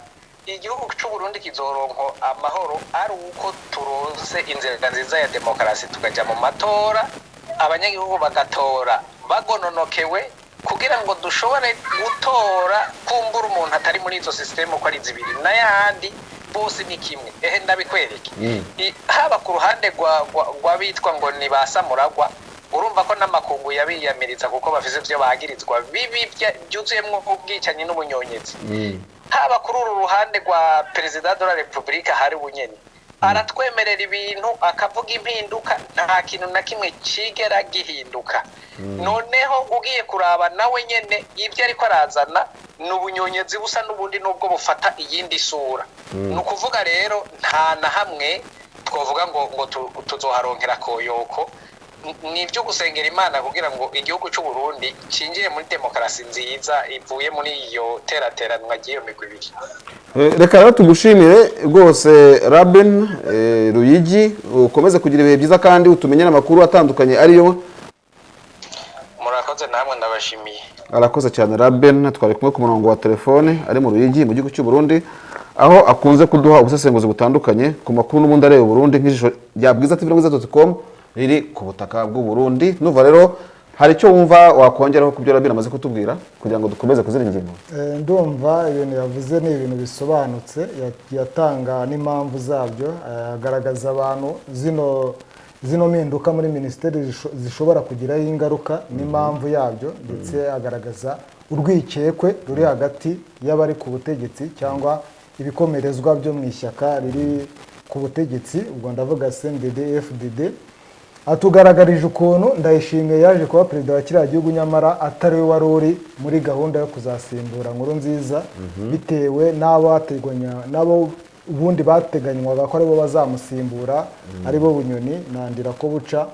igihugu cy'u Burundi kizoronka amahoro ari uko turonse inzira nziza ya demokarasi, tukajya mu matora, abanyagihugu bagatora bagononokewe, kugira ngo dushobore gutora kumbura umuntu atari muri izo système uko ari zibiri, n'ayahandi bose ni kimwe. Ehe, ndabikwereke. Haba ku ruhande rw'abitwa ngo ni ba Samuragwa, urumva ko n'amakungu yabiyamiriza kuko bafise ivyo bagirizwa bibi byuzuyemwo ubwicanyi n'ubunyonyezi. Haba kuri uru ruhande rwa perezida de la Repubulika, hari bunyene aratwemerera ibintu, akavuga impinduka, nta kintu na kimwe kigera gihinduka. Noneho ugiye kuraba nawe nyene ibyo ariko arazana ni ubunyonyezi busa n'ubundi, nubwo bufata iyindi sura. Ni ukuvuga rero nta na hamwe twavuga ngo tuzoharonkera koyoko. Ni ibyo gusengera Imana kugira ngo igihugu cy'u Burundi cinjire muri demokarasi nziza ivuye muri iyo terateranwa ry'iyo migwi ibiri. Reka rero tugushimire rwose, Rabin Ruyigi, ukomeze kugira ibihe byiza kandi utumenyere amakuru atandukanye ariyo. Murakoze namwe, ndabashimiye. Arakoze cyane Rabin, twari kumwe ku murongo wa telefone ari mu Ruyigi mu gihugu cy'u Burundi. Aho akunze kuduha ubusesenguzi butandukanye ku makuru n'ubundi areba Burundi nk'ijisho rya Bwiza TV na Bwiza.com riri ku butaka bw'u Burundi. Nuva rero hari icyo wumva wakongeraho ku byo Rabin amaze kutubwira kugira ngo dukomeze kuzina ingingo? Ndumva ibintu yavuze ni ibintu bisobanutse, yatanga n'impamvu zabyo, agaragaza abantu zino mpinduka muri minisiteri zishobora kugiraho ingaruka n'impamvu yabyo, ndetse agaragaza urwikekwe ruri hagati y'abari ku butegetsi cyangwa ibikomerezwa byo mu ishyaka riri ku butegetsi, ubwo ndavuga CNDD FDD. Atugaragarije ukuntu Ndayishimiye yaje kuba perezida wa kiriya gihugu, nyamara atari we wari uri muri gahunda yo kuzasimbura Nkurunziza, bitewe n'abo ubundi bateganywaga ko aribo bazamusimbura, aribo Bunyoni na Ndirakobuca,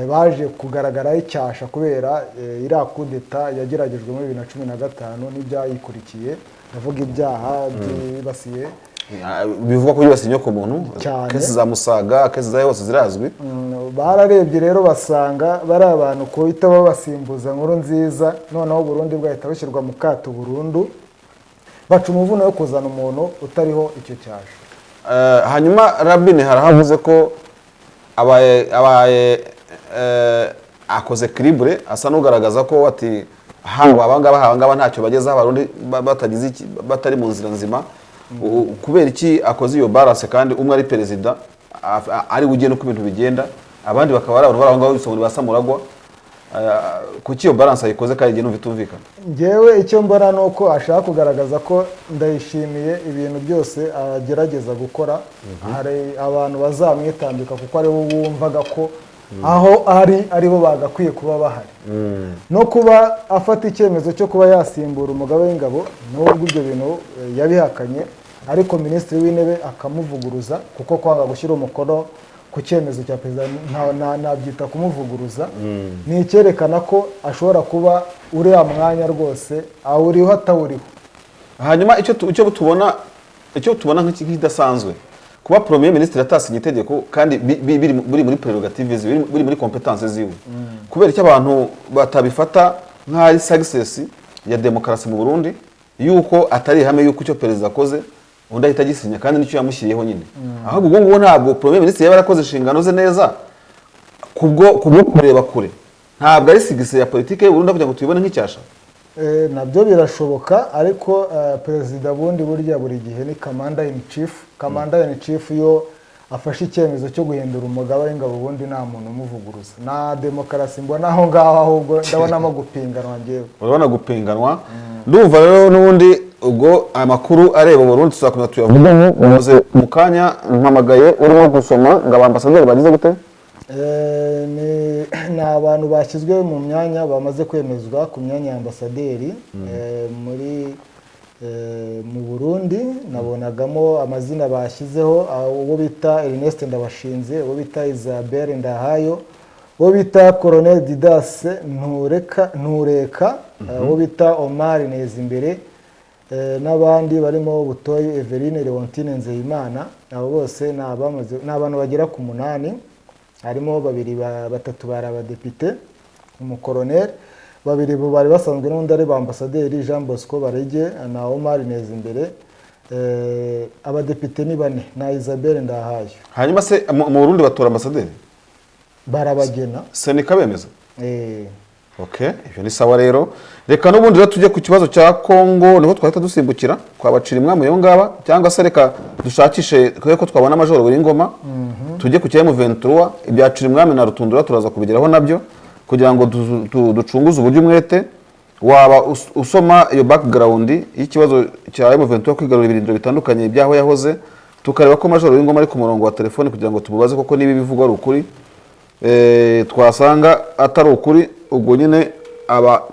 baje kugaragaraho icyasha kubera iriya kudeta yageragejwe muri 2015 n'ibyayikurikiye, ndavuga ibyaha byibasiye Bivugwa ko yibasiye inyoko muntu. Cyane. Case za Musaga, case za hose zirazwi. Bararebye rero basanga bari abantu kuhita babasimbuza Nkurunziza, noneho Burundi bwahita bushyirwa mu kato burundu, baca umuvuno wo kuzana umuntu utariho icyo cyasha. Hanyuma Rabin harahavuze ko abaye akoze équilibre, asa n'ugaragaza ko ati haba abangaba, haba abangaba ntacyo bagezeho Abarundi batagize batari mu nzira nzima. Kubera iki akoze iyo balance kandi umwe ari perezida, ari we ugena uko ibintu bigenda, abandi bakaba ari abantu bari aho ngaho bisomwa ba Samuragwa? Kuki iyo balance ayikoze kandi igihe numva itumvikana? Ngewe icyo mbona ni uko ashaka kugaragaza ko Ndayishimiye ibintu byose agerageza gukora hari abantu bazamwitambika, kuko aribo bumvaga ko aho ari aribo bagakwiye kuba bahari, no kuba afata icyemezo cyo kuba yasimbura umugaba w'ingabo, nubwo ibyo bintu yabihakanye, ariko minisitiri w'intebe akamuvuguruza, kuko kwanga gushyira umukono ku cyemezo cya perezida nabyita kumuvuguruza. Ni icyerekana ko ashobora kuba uriya mwanya rwose awuriho atawuriho. Hanyuma icyo tubona nk'ikidasanzwe, kuba premier ministre atasinye itegeko kandi biri muri prerogative ziwe, biri muri competence ziwe, kubera icyo abantu batabifata nk'aho ari success ya demokarasi mu Burundi, yuko atari ihame yuko icyo perezida akoze undi ahita agisinya, kandi nicyo yamushyiriyeho nyine? Ahubwo ubwo ngubwo ntabwo premier ministre yaba yarakoze inshingano ze neza kubwo kureba kure? Ntabwo ari success ya politike y'u Burundi kugira ngo tuyibone nk'icyasha? Nabyo birashoboka, ariko perezida bundi burya buri gihe ni commander in chief. Commander in chief iyo afashe icyemezo cyo guhindura umugaba w'ingabo, ubundi nta muntu umuvuguruza. Na demokarasi mbona aho ngaho, ahubwo ndabonamo gupinganwa ngewe. Urabona gupinganwa. Ndumva rero n'ubundi ubwo amakuru areba Burundi tuzakomeza tuyavugaho. Muze mu kanya mpamagaye urimo gusoma ngo abambasaderi bagize gute? Ni abantu bashyizwe mu myanya, bamaze kwemezwa ku myanya ya ambasaderi muri mu Burundi. Nabonagamo amazina bashyizeho, uwo bita Ernest Ndabashinze, uwo bita Isabelle Ndahayo, uwo bita Colonel Didas Ntureka, uwo bita Omar Nezimbere, n'abandi barimo Butoyi Everine, Leontine Nzeyimana. Abo bose ni abantu bagera ku munani, harimo babiri batatu bari abadepite, umukoroneri, babiri bo bari basanzwe n'undi ari ba ambasaderi, Jean Bosco Barege na Omar Nezimbere. Abadepite ni bane na Isabelle Ndahayo. Hanyuma se mu Burundi batora ambasaderi? Barabagena. Senika bemeza? Eh. Okay, ibyo ni sawa. Rero reka n'ubundi rero tujye ku kibazo cya Kongo, niho twahita dusimbukira kwa Bacira iyo ngaba, cyangwa se reka dushakishe kubera ko twabona amajoro buri ngoma, tujye ku cya M23. Ibya Cirimwami na Rutundura turaza kubigeraho nabyo kugira ngo ducunguze uburyo umwete waba usoma iyo background y'ikibazo cya M23 kwigarurira ibirindiro bitandukanye by'aho yahoze, tukareba ko majoro w'ingoma ari ku murongo wa telefone kugira ngo tumubaze koko niba ibivugwa ari ukuri. Twasanga atari ukuri, ubwo nyine aba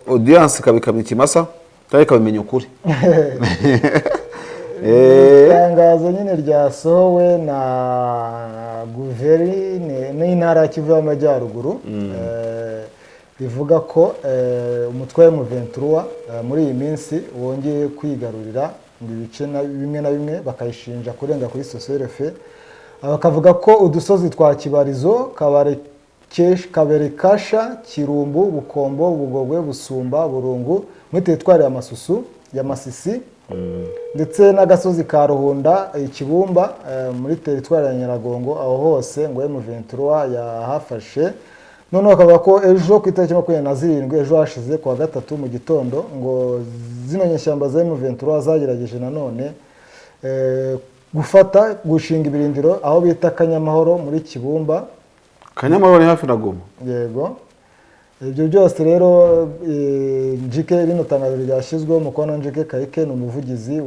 audience ikabikamya ikimasa cyangwa ikabimenya ukuri. Itangazo nyine ryasohowe na guverineri n'intara ya Kivu y'Amajyaruguru, rivuga ko umutwe wa M23 muri iyi minsi wongeye kwigarurira ibice bimwe na bimwe, bakayishinja kurenga kuri cessez-le-feu. Bakavuga ko udusozi twa Kibarizo, Kaberekasha, Kirumbu, Bukombo, Bugogwe, Busumba, Burungu muri teritwari ya Masusu ya Masisi. Ndetse n'agasozi ka Ruhunda, Ikibumba, muri teritwari ya Nyiragongo, aho hose ngo M23 yahafashe. Noneho bakavuga ko ejo ku itariki 27, ejo hashize kuwa gatatu mu gitondo, ngo zino nyeshyamba za M23 zagerageje nanone gufata, gushinga ibirindiro aho bita Kanyamahoro muri Kibumba. Kanyamahoro ni hafi na Goma. Yego. Ibyo byose rero, Njike, rino tangazo ryashyizweho umukono Njike Kayike, ni umuvugizi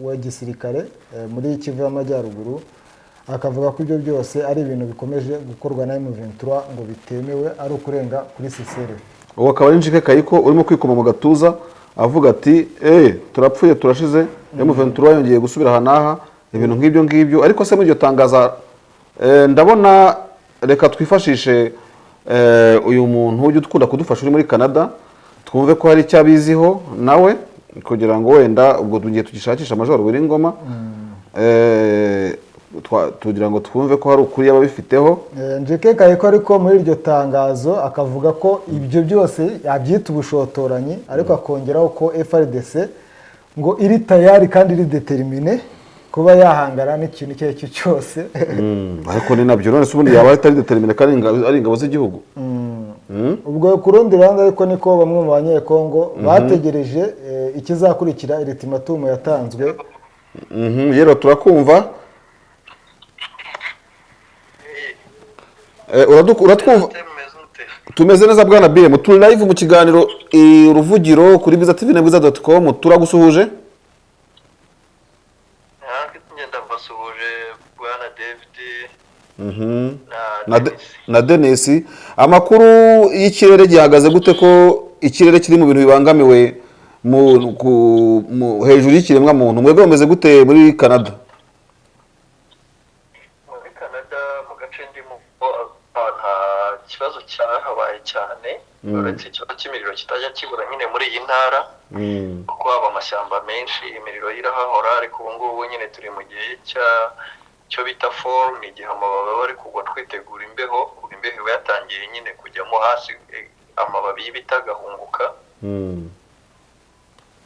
wa gisirikare muri Kivu y'Amajyaruguru, akavuga ko ibyo byose ari ibintu bikomeje gukorwa na M23 ngo bitemewe, ari ukurenga kuri cessez-le-feu. Uwo akaba ari Njike Kayiko urimo kwikoma mu gatuza avuga ati: "Eh, turapfuye, turashize, M23 yongeye gusubira aha n'aha," ibintu nk'ibyo ngibyo. Ariko se muri iryo tangaza, ndabona reka twifashishe uyu muntu ujya ukunda kudufasha uri muri Canada, twumve ko hari icyo abiziho nawe, kugira ngo wenda ubwo tugiye tugishakisha Majoro Wiringoma, tugira ngo twumve ko hari ukuri yaba abifiteho. Njike Kayiko ariko muri iryo tangazo akavuga ko ibyo byose yabyita ubushotoranyi, ariko akongeraho ko FARDC ngo iri tayari kandi iri déterminée kuba yahangana n'ikintu icyo ari cyo cyose. Ariko ni nabyo. None se ubundi yaba atari déterminée kandi ari ingabo z'igihugu? Ubwo ku rundi ruhande ariko niko bamwe mu Banyekongo bategereje ikizakurikira ultimatum yatanzwe. Yero, turakumva. Uratwumva? Tumeze neza, bwana BM. Turi live mu kiganiro Uruvugiro kuri Bwiza TV na bwiza.com. Turagusuhuje. Ngenda mbasuhuje, bwana David na Na Denis. Na Denis. Amakuru y'ikirere gihagaze gute, ko ikirere kiri mu bintu bibangamiwe hejuru y'ikiremwa muntu? Mwebwe bameze gute muri Canada? Muri Canada, mu gace ndimo, nta kibazo cyahabaye cyane, uretse ikibazo cy'imiriro kitajya kibura nyine muri iyi ntara, kuko haba amashyamba menshi, imiriro irahahora. Ariko ubu ngubu nyine turi mu gihe cya cyo bita fall, ni igihe amababi aba ari kugwa twitegura imbeho. Ubu imbeho iba yatangiye nyine kujyamo hasi, amababi y'ibiti agahunguka.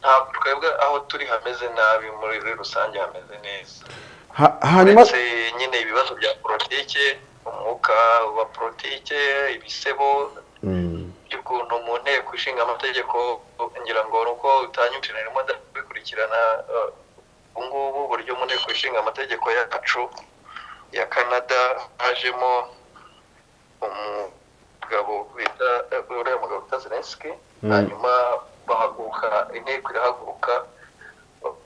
Ntabwo twebwe aho turi hameze nabi, muri rusange hameze neza. Hanyuma Uretse nyine ibibazo bya politike, umwuka wa politike, ibisebo by'ukuntu mu nteko ishinga amategeko, ngira ngo ni uko utanyumvira, narimo ndabikurikirana ubu ngubu, uburyo mu nteko ishinga amategeko yacu ya Canada hajemo umugabo bita uriya mugabo bita Zelensky, hanyuma bahaguruka, inteko irahaguruka,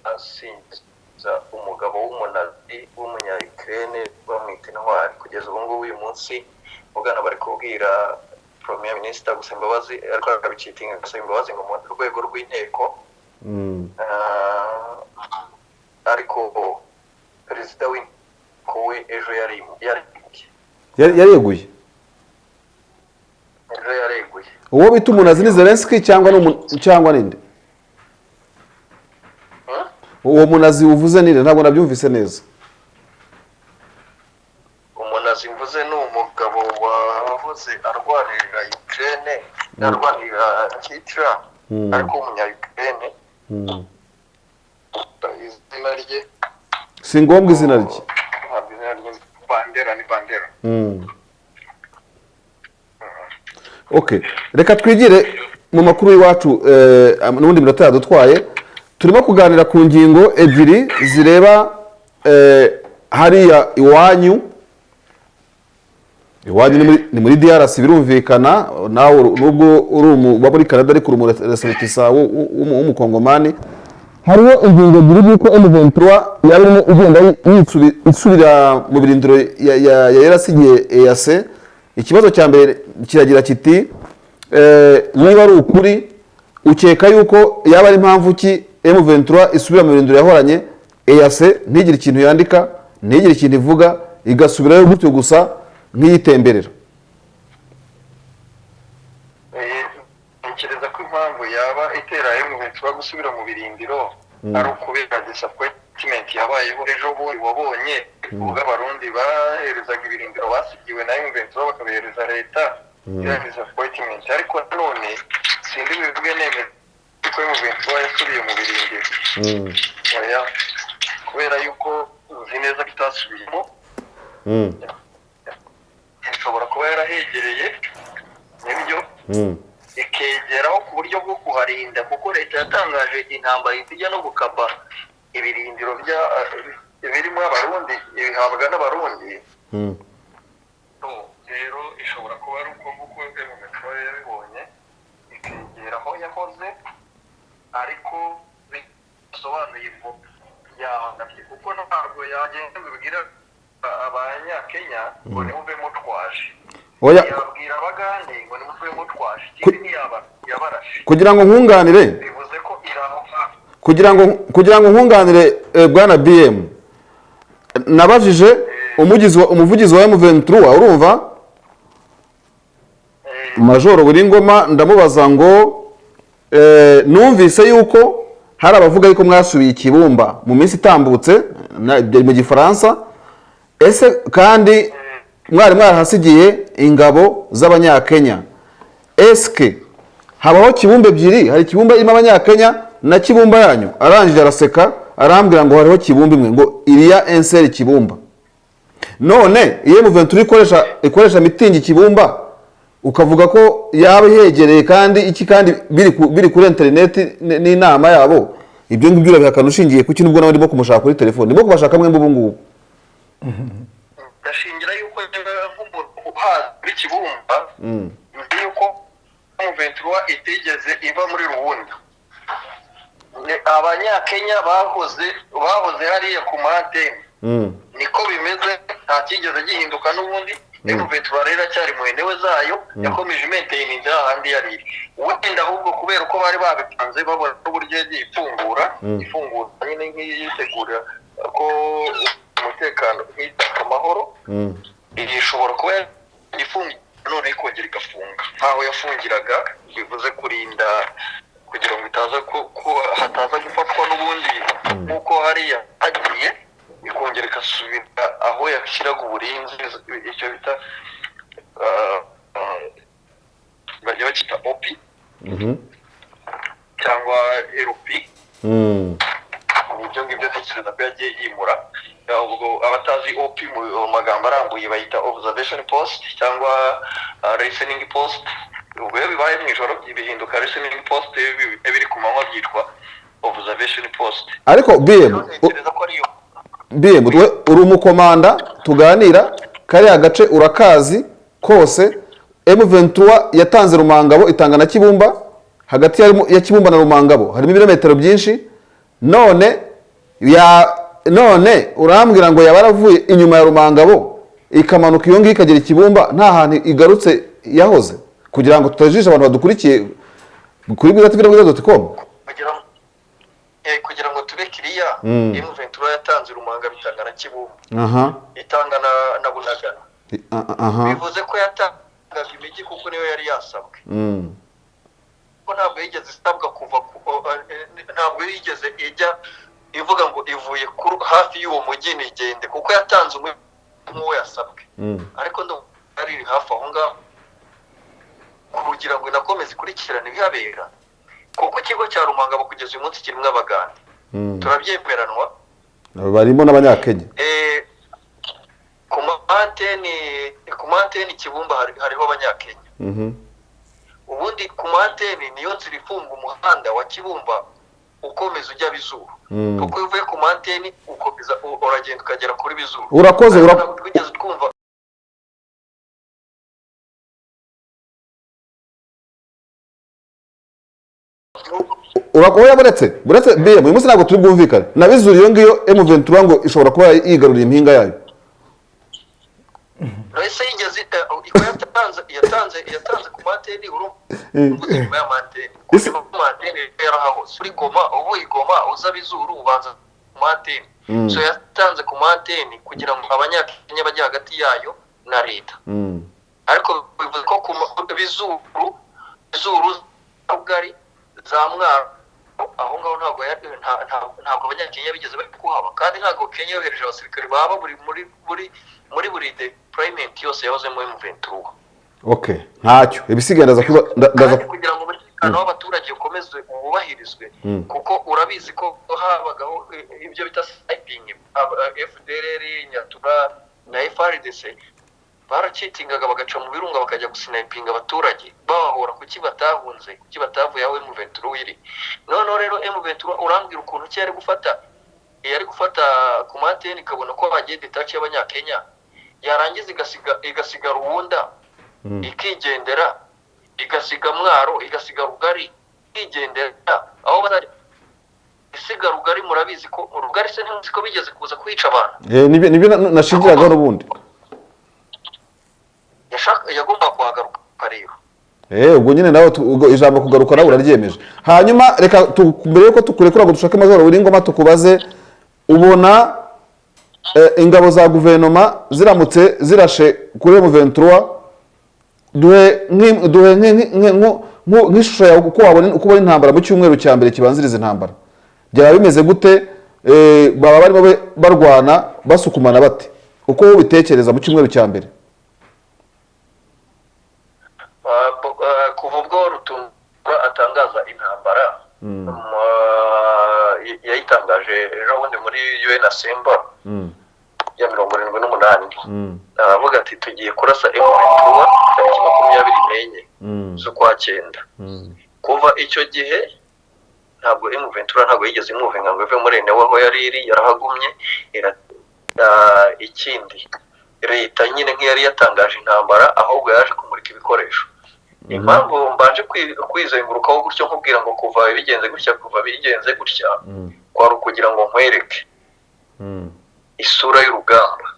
basingiza umugabo w'umunazi w'umunya Ukraine, bamwita intwari. Kugeza ubu ngubu uyu munsi ugana bari kubwira premier minister gusaba imbabazi, ariko akabicitinga agasaba imbabazi ngo mu rwego rw'inteko. Ariko perezida w'inteko we ejo yari yareguye. Yareguye? Ejo yareguye. Uwo bita umunazi ni Zelensky cyangwa cyangwa ninde? Hmm? Uwo munazi uvuze ninde? Ntabwo nabyumvise neza. Umunazi mvuze ni umugabo wahoze arwanirira Ukraine, arwanirira Hitler, ariko w'umunya Ukraine. Izina rye Si ngombwa izina rye. Ntabwo izina rye, Bandera, ni Bandera. Okay, reka twigire mu makuru y'iwacu, n'ubundi minota yadutwaye. Turimo kuganira ku ngingo ebyiri zireba hariya iwanyu. Iwanyu ni muri DRC, birumvikana. Nawe nubwo uri uba muri Canada, ariko uri umuressortissant w'umukongomani. Hariho ingingo ebyiri z'uko M23 yaba irimo igenda isubira mu birindiro yarasigiye EAC. Ikibazo cya mbere kiragira kiti: niba ari ukuri, ukeka yuko yaba ari impamvu ki M23 isubira mu birindiro yahoranye, EAC ntigire ikintu yandika, ntigire ikintu ivuga, igasubirayo gutyo gusa nk'iyitemberera? Ntekereza ko impamvu yaba itera M23 gusubira mu birindiro ari ukubera disappointment yabayeho ejo bundi. Wabonye ubwo Abarundi baherezaga ibirindiro basigiwe na M23 bakabihereza leta, iriya disappointment. Ariko nanone sindi bivuge nemeza yuko M23 yasubiye mu birindiro. Oya, kubera yuko nzi neza ko itasubiyemo. Ishobora kuba yarahegereye, nibyo, ikegeraho ku buryo bwo kuharinda, kuko leta yatangaje intambara ijya no gukapa ibirindiro bya birimo Abarundi, ibihabwa n'Abarundi. Rero ishobora kuba ari uko nguko M23 yabibonye, ikegera aho yahoze, ariko bisobanuye ngo yahangabye, kuko ntabwo yagenda ngo ibwire Abanyakenya ngo nimuve mutwaje. Oya. Yabwira Abagande ngo nimuve mutwaje, ikindi ntiyabarashe. Kugira ngo nkunganire, Bivuze ko iri aho hafi. kugira ngo nkunganire, bwana BM, nabajije umuvugizi wa M23, urumva, Majoro Buringoma, ndamubaza ngo numvise yuko hari abavuga yuko mwasubiye Ikibumba mu minsi itambutse, mu Gifaransa, ese kandi mwari mwarahasigiye ingabo z'Abanyakenya, eske habaho Kibumba ebyiri? Hari Kibumba irimo Abanyakenya na Kibumba yanyu? Arangije araseka, arambwira ngo hariho Kibumba imwe, ngo iriya enseri Kibumba. None iyo M23 ikoresha mitingi Kibumba, ukavuga ko yaba ihegereye, kandi iki, kandi biri kuri interineti n'inama yabo, ibyo ngibyo urabihakana ushingiye kuki? Nubwo nawe ndimo kumushaka kuri telefone, ndimo kubashaka mwembi ubu ngubu. Ndashingira yuko nk'umuntu uhazi muri Kibumba, nzi yuko M23 itigeze iva muri Rwanda. Abanyakenya bahoze hariya ku mantene. Niko bimeze, nta cyigeze gihinduka n'ubundi. M23 rero iracyari mu ntewe zayo, yakomeje imaintaininze hahandi yari iri. Wenda ahubwo kubera uko bari babipanze, babona n'uburyo yagiye ifungura nyine nk'iyitegura ko umutekano, nk'itaka amahoro, ishobora kuba ifunga none ikongera igafunga nkaho yafungiraga, bivuze kurinda kugira ngo itaza hataza gufatwa n'ubundi nk'uko hariya hagiye, ikongera igasubira aho yashyiraga uburinzi, icyo bita bajya bakita OP cyangwa RP. Ibyo ngibyo ntekereza ko yagiye yimura. Ubwo abatazi OP mu magambo arambuye bayita observation post cyangwa listening post. Ubwo iyo bibaye mu ijoro bihinduka listening post, iyo biri ku manywa byitwa observation post. Ariko BM, Ntekereza ko ariyo. BM, we uri umukomanda tuganira, kariya gace urakazi kose. M23 yatanze Rumangabo, itanga na Kibumba. Hagati ya Kibumba na Rumangabo harimo ibirometero byinshi. None urambwira ngo yaba yaravuye inyuma ya Rumangabo, ikamanuka iyo ngiyo, ikagera Ikibumba, nta hantu igarutse yahoze, kugira ngo tutajijisha abantu badukurikiye kuri Bwiza TV na bwiza.com? Kugira ngo tube kiriya, M23 yatanze Rumanga, bitanga na Kibumba, itanga na Bunagana. Bivuze ko yatangaga imijyi kuko niyo yari yasabwe, ko ntabwo yigeze isabwa kuva ntabwo yigeze ijya ivuga ngo ivuye hafi y'uwo mujyi nigende, kuko yatanze umujyi nk'uwo yasabwe. Ariko ndumva yari iri hafi aho ngaho kugira ngo inakomeze ikurikirane ibihabera, kuko ikigo cya Rumangabo kugeza uyu munsi kirimo Abagande. Turabyemeranwa? Barimo n'Abanyakenya. Ku manteni Kibumba hariho Abanyakenya. Ubundi ku manteni niyo nzira ifunga umuhanda wa Kibumba ukomeza ujya Bizuru, kuko iyo uvuye ku manteni ukomeza uragenda ukagera kuri Bizuru. Urakoze. Ariko ntabwo twigeze twumva. Oya, buretse BM, uyu munsi ntabwo turi bwumvikane na Bizuru iyo ngiyo. M23 ngo ishobora kuba yigaruriye impinga yayo. Ese yigeze iko yatanze ku manteni, urumva inyuma ya manteni, ku manteni yarahahoze. Uri Goma, uvuye i Goma uza Bizuru, ubanza ku manteni. So yatanze ku manteni kugira ngo Abanyakenya bajye hagati yayo na leta. Ariko bivuze ko ku Bizuru, Rugari, za Mwaro, aho ngaho ntabwo ntabwo Abanyakenya bigeze bari kuhaba, kandi ntabwo Kenya yohereje abasirikare baba buri muri buri muri buri deployment yose yahoze muri M23. Okay, ntacyo, ibisigaye ndaza Kandi kugira ngo muri Umutekano w'abaturage ukomeze wubahirizwe, kuko urabizi ko habagaho ibyo bita sniping. FDLR, Nyatura na FARDC baracitingaga, bagaca mu birunga, bakajya gusinayipinga abaturage, babahora kuki batahunze, kuki batavuye aho M23 iri. Noneho rero M23, urambwira ukuntu ki yari gufata ku mantene, ikabona ko bagiye détaché y'Abanyakenya, yarangiza igasiga Rubunda, ikigendera, igasiga Mwaro, igasiga Rugari, ikigendera aho bazajya isiga Rugari? Murabizi ko Rugari se, ntimuzi ko bigeze kuza kwica abantu? Nibyo nashingiragaho n'ubundi. Yagomba kuhagaruka rero. Ubwo nyine nawe ubwo ijambo kugaruka nawe uraryemeje. Hanyuma reka mbere yuko tukurekura ngo dushake Majoro Willy tukubaze, ubona ingabo za guverinoma ziramutse zirashe kuri M23, duhe nk'ishusho yawe uko wabona, uko ubona intambara mu cyumweru cya mbere kibanziriza intambara, byaba bimeze gute? Baba barimo barwana basukumana bate, uko wowe ubitekereza mu cyumweru cya mbere? Kuva ubwo Rutunga atangaza intambara, yayitangaje ejo bundi muri UN Assembly ya 78, aravuga ati: "Tugiye kurasa M23 tariki 24 z'ukwa cyenda." Kuva icyo gihe ntabwo M23 ntabwo yigeze imuvinga ngo ive muri enewe aho yari iri, yarahagumye. Ikindi, leta nyine nk'iyari yatangaje intambara, ahubwo yaje kumurika ibikoresho. Impamvu mbanje kwizengurukaho gutyo nkubwira ngo kuva bigenze gutya, kuva bigenze gutya, kwari ukugira ngo nkwereke isura y'urugamba.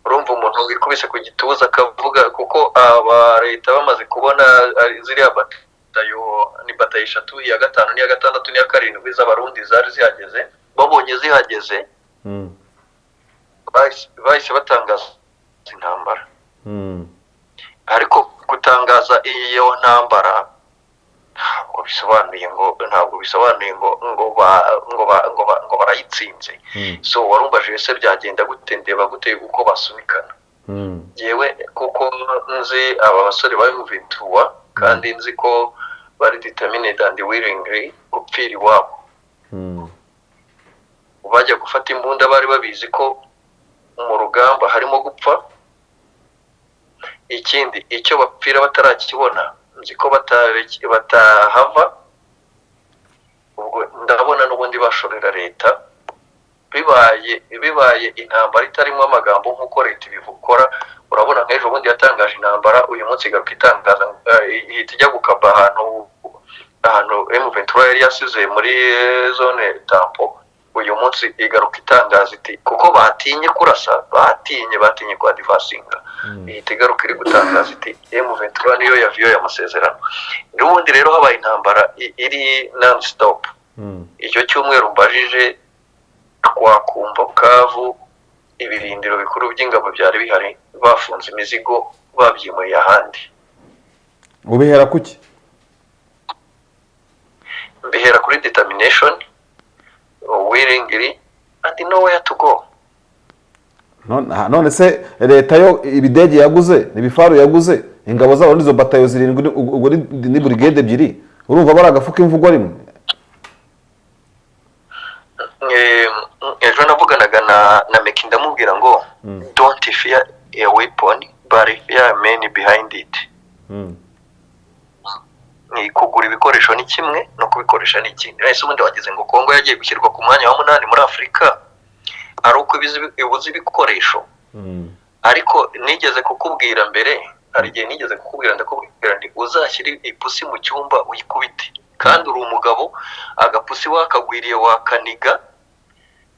Urumva umuntu wikubise ku gituza akavuga, kuko aba leta bamaze kubona ari ziriya batayo, ni batayo eshatu, iya gatanu n'iya gatandatu n'iya karindwi z'Abarundi zari zihageze, babonye zihageze bahise batangaza intambara. Ariko gutangaza iyo ntambara ntabwo bisobanuye ngo barayitsinze. So warumbajije se byagenda gute, ndeba gute uko basunikana? Yewe, kuko nzi aba basore ba M23, kandi nzi ko bari determined and willingly gupfira iwabo, bajya gufata imbunda bari babizi ko mu rugamba harimo gupfa. Ikindi, icyo bapfira batarakibona, nzi ko batahava. Ubwo ndabona n'ubundi bashorera leta, bibaye intambara itarimo amagambo nk'uko leta ibikora. Urabona nk'ejo bundi yatangaje intambara, uyu munsi igaruka itangaza, ihita ijya gukaba ahantu M23 yari yasize muri zone tampon. Uyu munsi igaruka itangaza iti kuko batinye kurasa, batinye kwa divasinga, ihita igaruka iri gutangaza iti M23 niyo yaviyoye amasezerano. N'ubundi rero habaye intambara iri non stop, icyo cyumweru mbajije, twakumva Bukavu ibirindiro bikuru by'ingabo byari bihari bafunze imizigo, babyimuriye ahandi. Ubihera kuki? Mbihera kuri determination, willingly and nowhere to go. None se leta yo ibidege yaguze, ibifaru yaguze, ingabo zabo nizo batayo zirindwi, ubwo ni burigade ebyiri, urumva bari agafuka imvugo rimwe? Ejo navuganaga na Meki, ndamubwira ngo: "Don't fear a weapon, but fear a man behind it." Ni kugura ibikoresho ni kimwe, no kubikoresha ni ikindi. Ese ubundi wagize ngo Kongo yagiye gushyirwa ku mwanya wa munani muri Afurika ari uko ibuze ibikoresho? Ariko nigeze kukubwira mbere, hari igihe nigeze kukubwira, ndakubwira nti: "Uzashyire ipusi mu cyumba uyikubite, kandi uri umugabo, agapusi wakagwiriye wakaniga."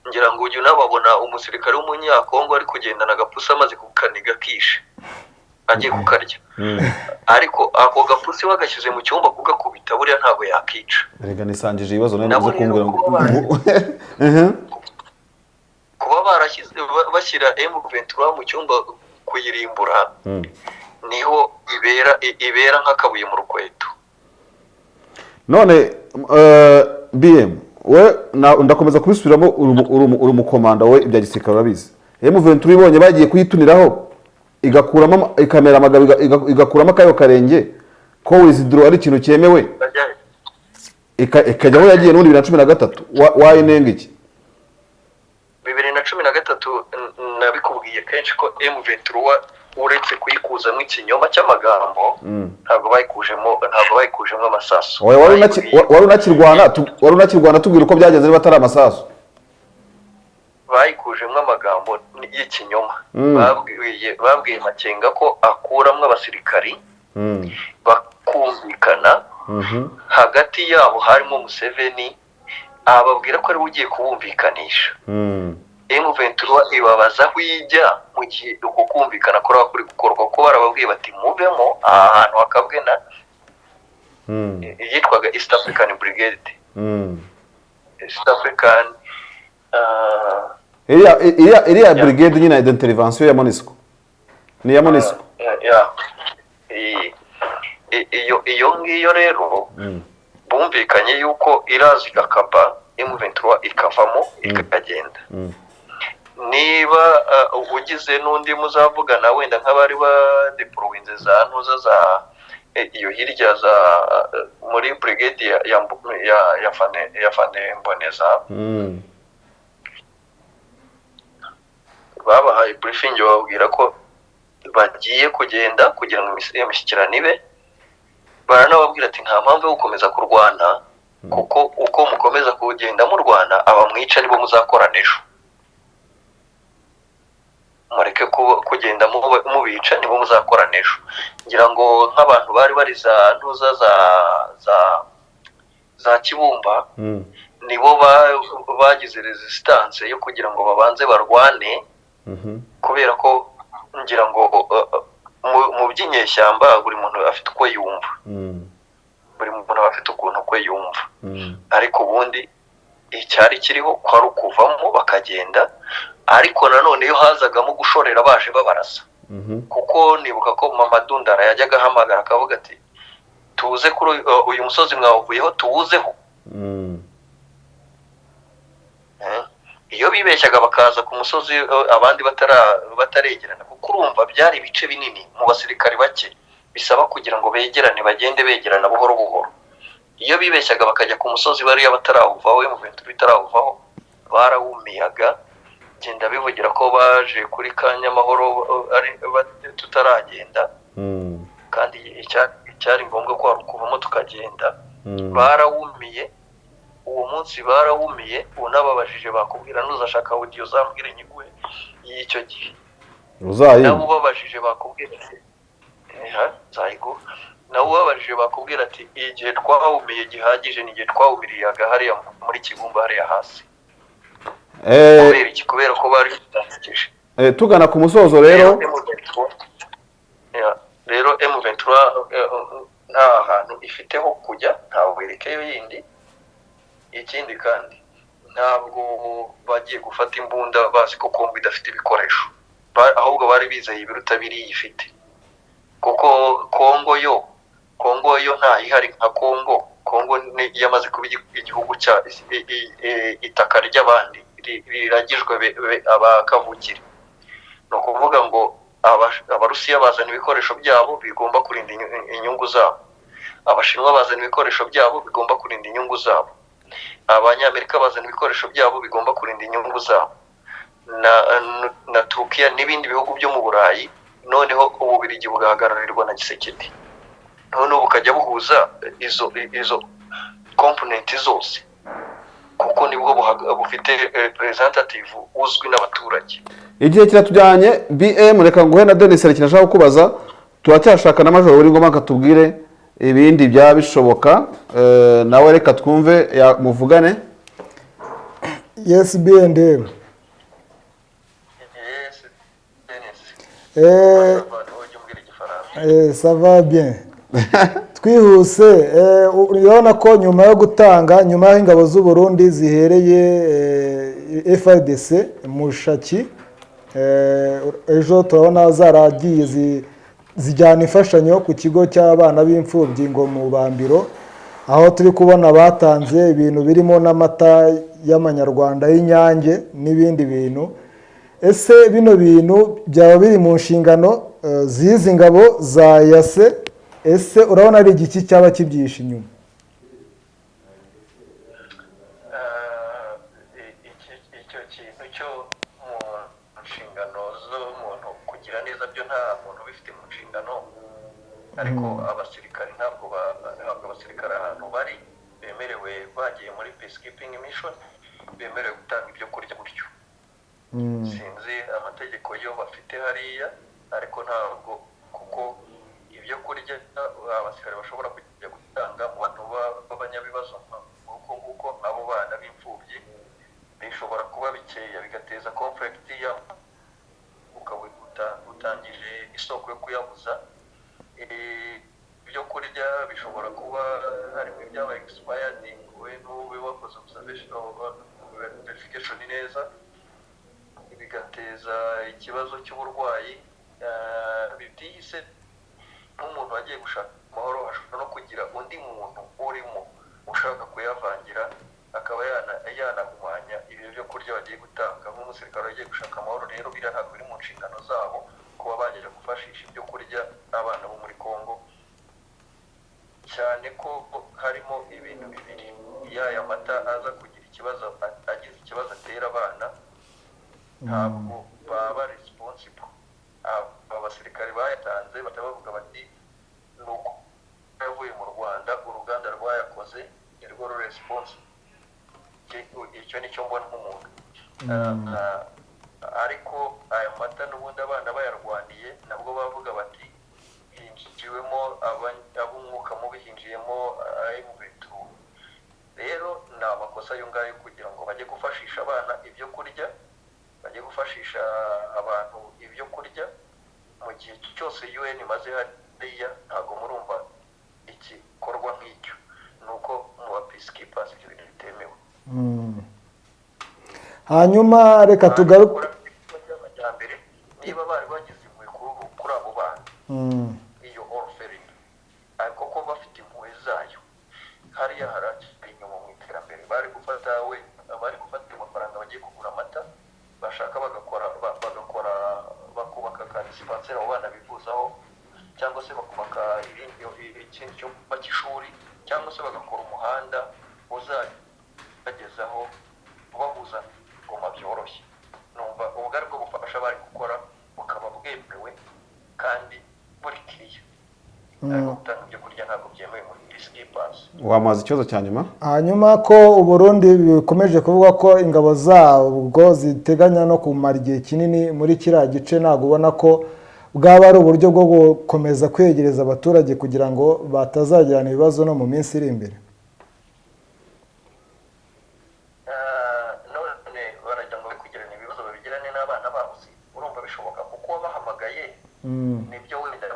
Ngira ngo ujye unababona, umusirikare w'Umunyakongo ari kugendana agapusi amaze kukaniga, kishe agiye kukarya, ariko ako gapusi wagashyize mu cyumba kugakubita, buriya ntabwo yakica. Rega nisangije ibibazo nawe Nabo uze kumbwira rero ngo kuba barashyize bashyira M23 mu cyumba kuyirimbura, niho ibera nk'akabuye mu rukweto. None BM, we ndakomeza kubisubiramo, uri umukomanda, we ibya gisirikare urabizi. M23 ibonye bagiye kuyituniraho, igakuramo ikamera amagabo, igakuramo akayo karenge. Ko withdraw ari ikintu cyemewe, ikajya aho yagiye n'ubundi 2013, wayinenga iki? 2013, nabikubwiye kenshi ko M23, uretse kuyikuzamo ikinyoma cy'amagambo, ntabwo bayikujemo amasasu. Oya, wari unakirwana, tubwira uko byagenze niba atari amasasu. Bayikujemo amagambo y'ikinyoma. Babwiye Makenga ko akuramo abasirikari, bakumvikana. Hagati yabo harimo Museveni, ababwira ko ariwe ugiye kubumvikanisha. M23 ibabaza aho ijya mu gihe uko kumvikana kuraba kuri gukorwa, kuko barababwiye bati: "Muvemo aha hantu hakabwe na yitwaga East African Brigade, East African Iriya brigade nyine d'intervention ya MONUSCO, ni iya MONUSCO. Ya. Iyo ngiyo rero bumvikanye yuko iraza igakapa M23, ikavamo ikagenda. Niba ugize n'undi muzavugana, wenda nk'abari badeployinze za ntuza za iyo hirya za muri brigade ya Fane Mboneza, babahaye briefing, bababwira ko bagiye kugenda kugira ngo iyo mishyikirano ibe. Baranababwira ati: "Nta mpamvu yo gukomeza kurwana, kuko uko mukomeza kugenda murwana, abamwica nibo muzakorana ejo. Mureke kugenda mubica, nibo muzakorana ejo." Ngira ngo nk'abantu bari bari za ntuza za Kibumba, nibo bagize resistance yo kugira ngo babanze barwane, kubera ko ngira ngo mu by'inyeshyamba buri muntu afite uko yumva, buri muntu aba afite ukuntu kwe yumva. Ariko ubundi icyari kiriho kwari ukuvamo bakagenda. Ariko nanone iyo hazagamo gushorera baje babarasa, kuko nibuka ko Mama Dundara yajyaga ahamagara akavuga ati: "Tuze kuri uyu musozi mwawuvuyeho, tuwuzeho." Iyo bibeshyaga bakaza ku musozi abandi bataregerana, kuko urumva byari ibice binini mu basirikari bake, bisaba kugira ngo begerane, bagende begerana buhoro buhoro. Iyo bibeshyaga bakajya ku musozi bariya batarawuvaho, M23 itarawuvaho, barawumiyaga. Genda bivugira ko baje kuri Kanyamahoro ari tutaragenda, kandi icyari ngombwa ko hari ukuvamo tukagenda. Barawumiye uwo munsi, barawumiye. Unababajije bakubwira. Ntuzashaka audio, uzambwire nyiguhe y'icyo gihe. Nawe Uzayimpa. ubabajije bakubwira ati: "Eha, nzayiguha." Nawe ubabajije bakubwira ati: "Igihe twawumiye gihagije ni igihe twawumiriyaga hariya muri Kibumba, hariya hasi." Kubera iki? Kubera ko bari bitangije. Tugana ku musozo rero. Ya, rero M23 nta hantu ifite ho kujya, nta werekeyo yindi. Ikindi kandi, ntabwo bagiye gufata imbunda bazi ko Kongo idafite ibikoresho. Ahubwo bari bizeye ibiruta biriya ifite, kuko Kongo yo ntayihari nka Kongo. Kongo ni yamaze kuba igihugu cya itaka ry'abandi riragijwe abakavukire. Ni ukuvuga ngo Abarusiya bazana ibikoresho byabo bigomba kurinda inyungu zabo, Abashinwa bazana ibikoresho byabo bigomba kurinda inyungu zabo, Abanyamerika bazana ibikoresho byabo bigomba kurinda inyungu zabo, na Turukiya n'ibindi bihugu byo mu Burayi. Noneho Ububirigi bugahagararirwa na Tshisekedi, noneho bukajya buhuza izo component zose, kuko nibwo bufite representative uzwi n'abaturage. Igihe kiratujyanye, BM. Reka nguhe na Denis, hari ikintu ashaka kukubaza. Turacyashaka na Majoro Willy Ngoma, akatubwire ibindi byaba bishoboka. Nawe reka twumve muvugane. Yes, B&M. Yes, Denis. Abantu ujya umbwira igifaransa. Ça va bien. Twihuse, urabona ko nyuma yo gutanga, nyuma y'aho ingabo z'u Burundi zihereye FARDC Mushaki, ejo turabona zaragiye zijyana imfashanyo ku kigo cy'abana b'imfubyi ngo mu Bambiro, aho turi kubona batanze ibintu birimo n'amata y'amanyarwanda y'Inyange n'ibindi bintu. Ese bino bintu byaba biri mu nshingano z'izi ngabo za EAC? Ese urabona ari igiki cyaba kibyihishe inyuma? Icyo kintu cyo mu nshingano z'umuntu kugira neza byo nta muntu ubifite mu nshingano, ariko abasirikari ntabwo abasirikari ahantu bari bemerewe, bagiye muri peacekeeping mission bemerewe gutanga ibyo kurya gutyo. Sinzi amategeko yo bafite hariya, ariko ntabwo, kuko ibyo kurya abasirikare bashobora kujya gutanga mu bantu b'abanyabibazo nk'uko nguko abo bana b'imfubyi bishobora kuba bikeya bigateza conflict, ukaba utangije isoko yo kuyabuza. Ibyo kurya bishobora kuba harimo ibyaba expired, we n'ube wakoze observation verification neza, bigateza ikibazo cy'uburwayi. Bitihise nk'umuntu wagiye gushaka amahoro ashobora no kugira undi muntu urimo ushaka kuyavangira, akaba yanahumanya ibyo byo kurya bagiye gutanga. Nk'umusirikare wagiye gushaka amahoro rero, biriya ntabwo biri mu nshingano zabo kuba bagera gufashisha ibyo kurya abana bo muri Kongo, cyane ko harimo ibintu bibiri: yaya mata aza kugira ikibazo, agize ikibazo atera abana, ntabwo baba responsible. Aba basirikare bayatanze batabavuga bati nuko yavuye mu Rwanda, uruganda rwayakoze nirwo responsible. Icyo nicyo mbona nk'umuntu. Ariko aya mata n'ubundi abana bayarwaniye nabwo bavuga bati hinjiwemo ab'umwuka mubi, hinjiyemo M23. Rero ni amakosa ayo ngayo kugira ngo bajye gufashisha abana ibyo kurya, bajye gufashisha abantu ibyo kurya mu gihe cyose UN imaze hariya. Ntabwo murumva igikorwa nk'icyo, ni uko mu ba peacekeepers ibyo bintu bitemewe. Hanyuma reka tugaruke niba bari bagize impuhwe kuri abo bana, iyo orphanage, ariko ko bafite impuhwe zayo, hariya harakiri inyuma mu iterambere. Bari gufata amafaranga bagiye kugura amata, bashaka bagakora bakubaka ka dispensaire abo bana bivuzaho, cyangwa se bakubaka ikindi cyumba cy'ishuri, cyangwa se bagakora umuhanda uzabagezaho ubahuza Goma byoroshye. Numva ubwo ari bwo bufasha bari gukora, bukaba bwemewe kandi buri kiriya. Ariko gutanga ibyo kurya ntabwo byemewe muri peacekeepers. Wamaze ikibazo cya nyuma. Hanyuma ko Uburundi bikomeje kuvuga ko ingabo zabwo ziteganya no kumara igihe kinini muri kiriya gice, ntabwo ubona ko bwaba ari uburyo bwo gukomeza kwegereza abaturage kugira ngo batazagirana ibibazo no mu minsi iri imbere? None baragira ngo kugirana ibibazo babigirane n'abana babo, urumva bishoboka? Kuko bahamagaye nibyo wenda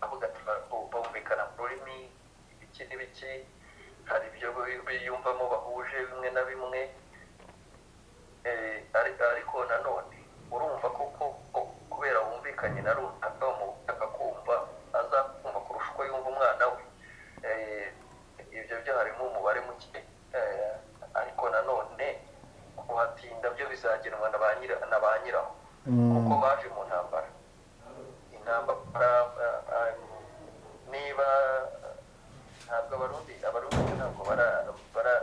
bavuga ati bumvikana mu rurimi ibiki n'ibiki, hari ibyo biyumvamo bahuje bimwe na bimwe, ariko nanone urumva koko kubera wumvikanye na runaka akakumva, azakumva kurusha uko yumva umwana we. Ibyo byo harimo umubare muke, ariko nanone kuhatinda byo bizagenwa na ba nyiraho, kuko baje mu ntambara. Intambara niba ntabwo abarundi ntabwo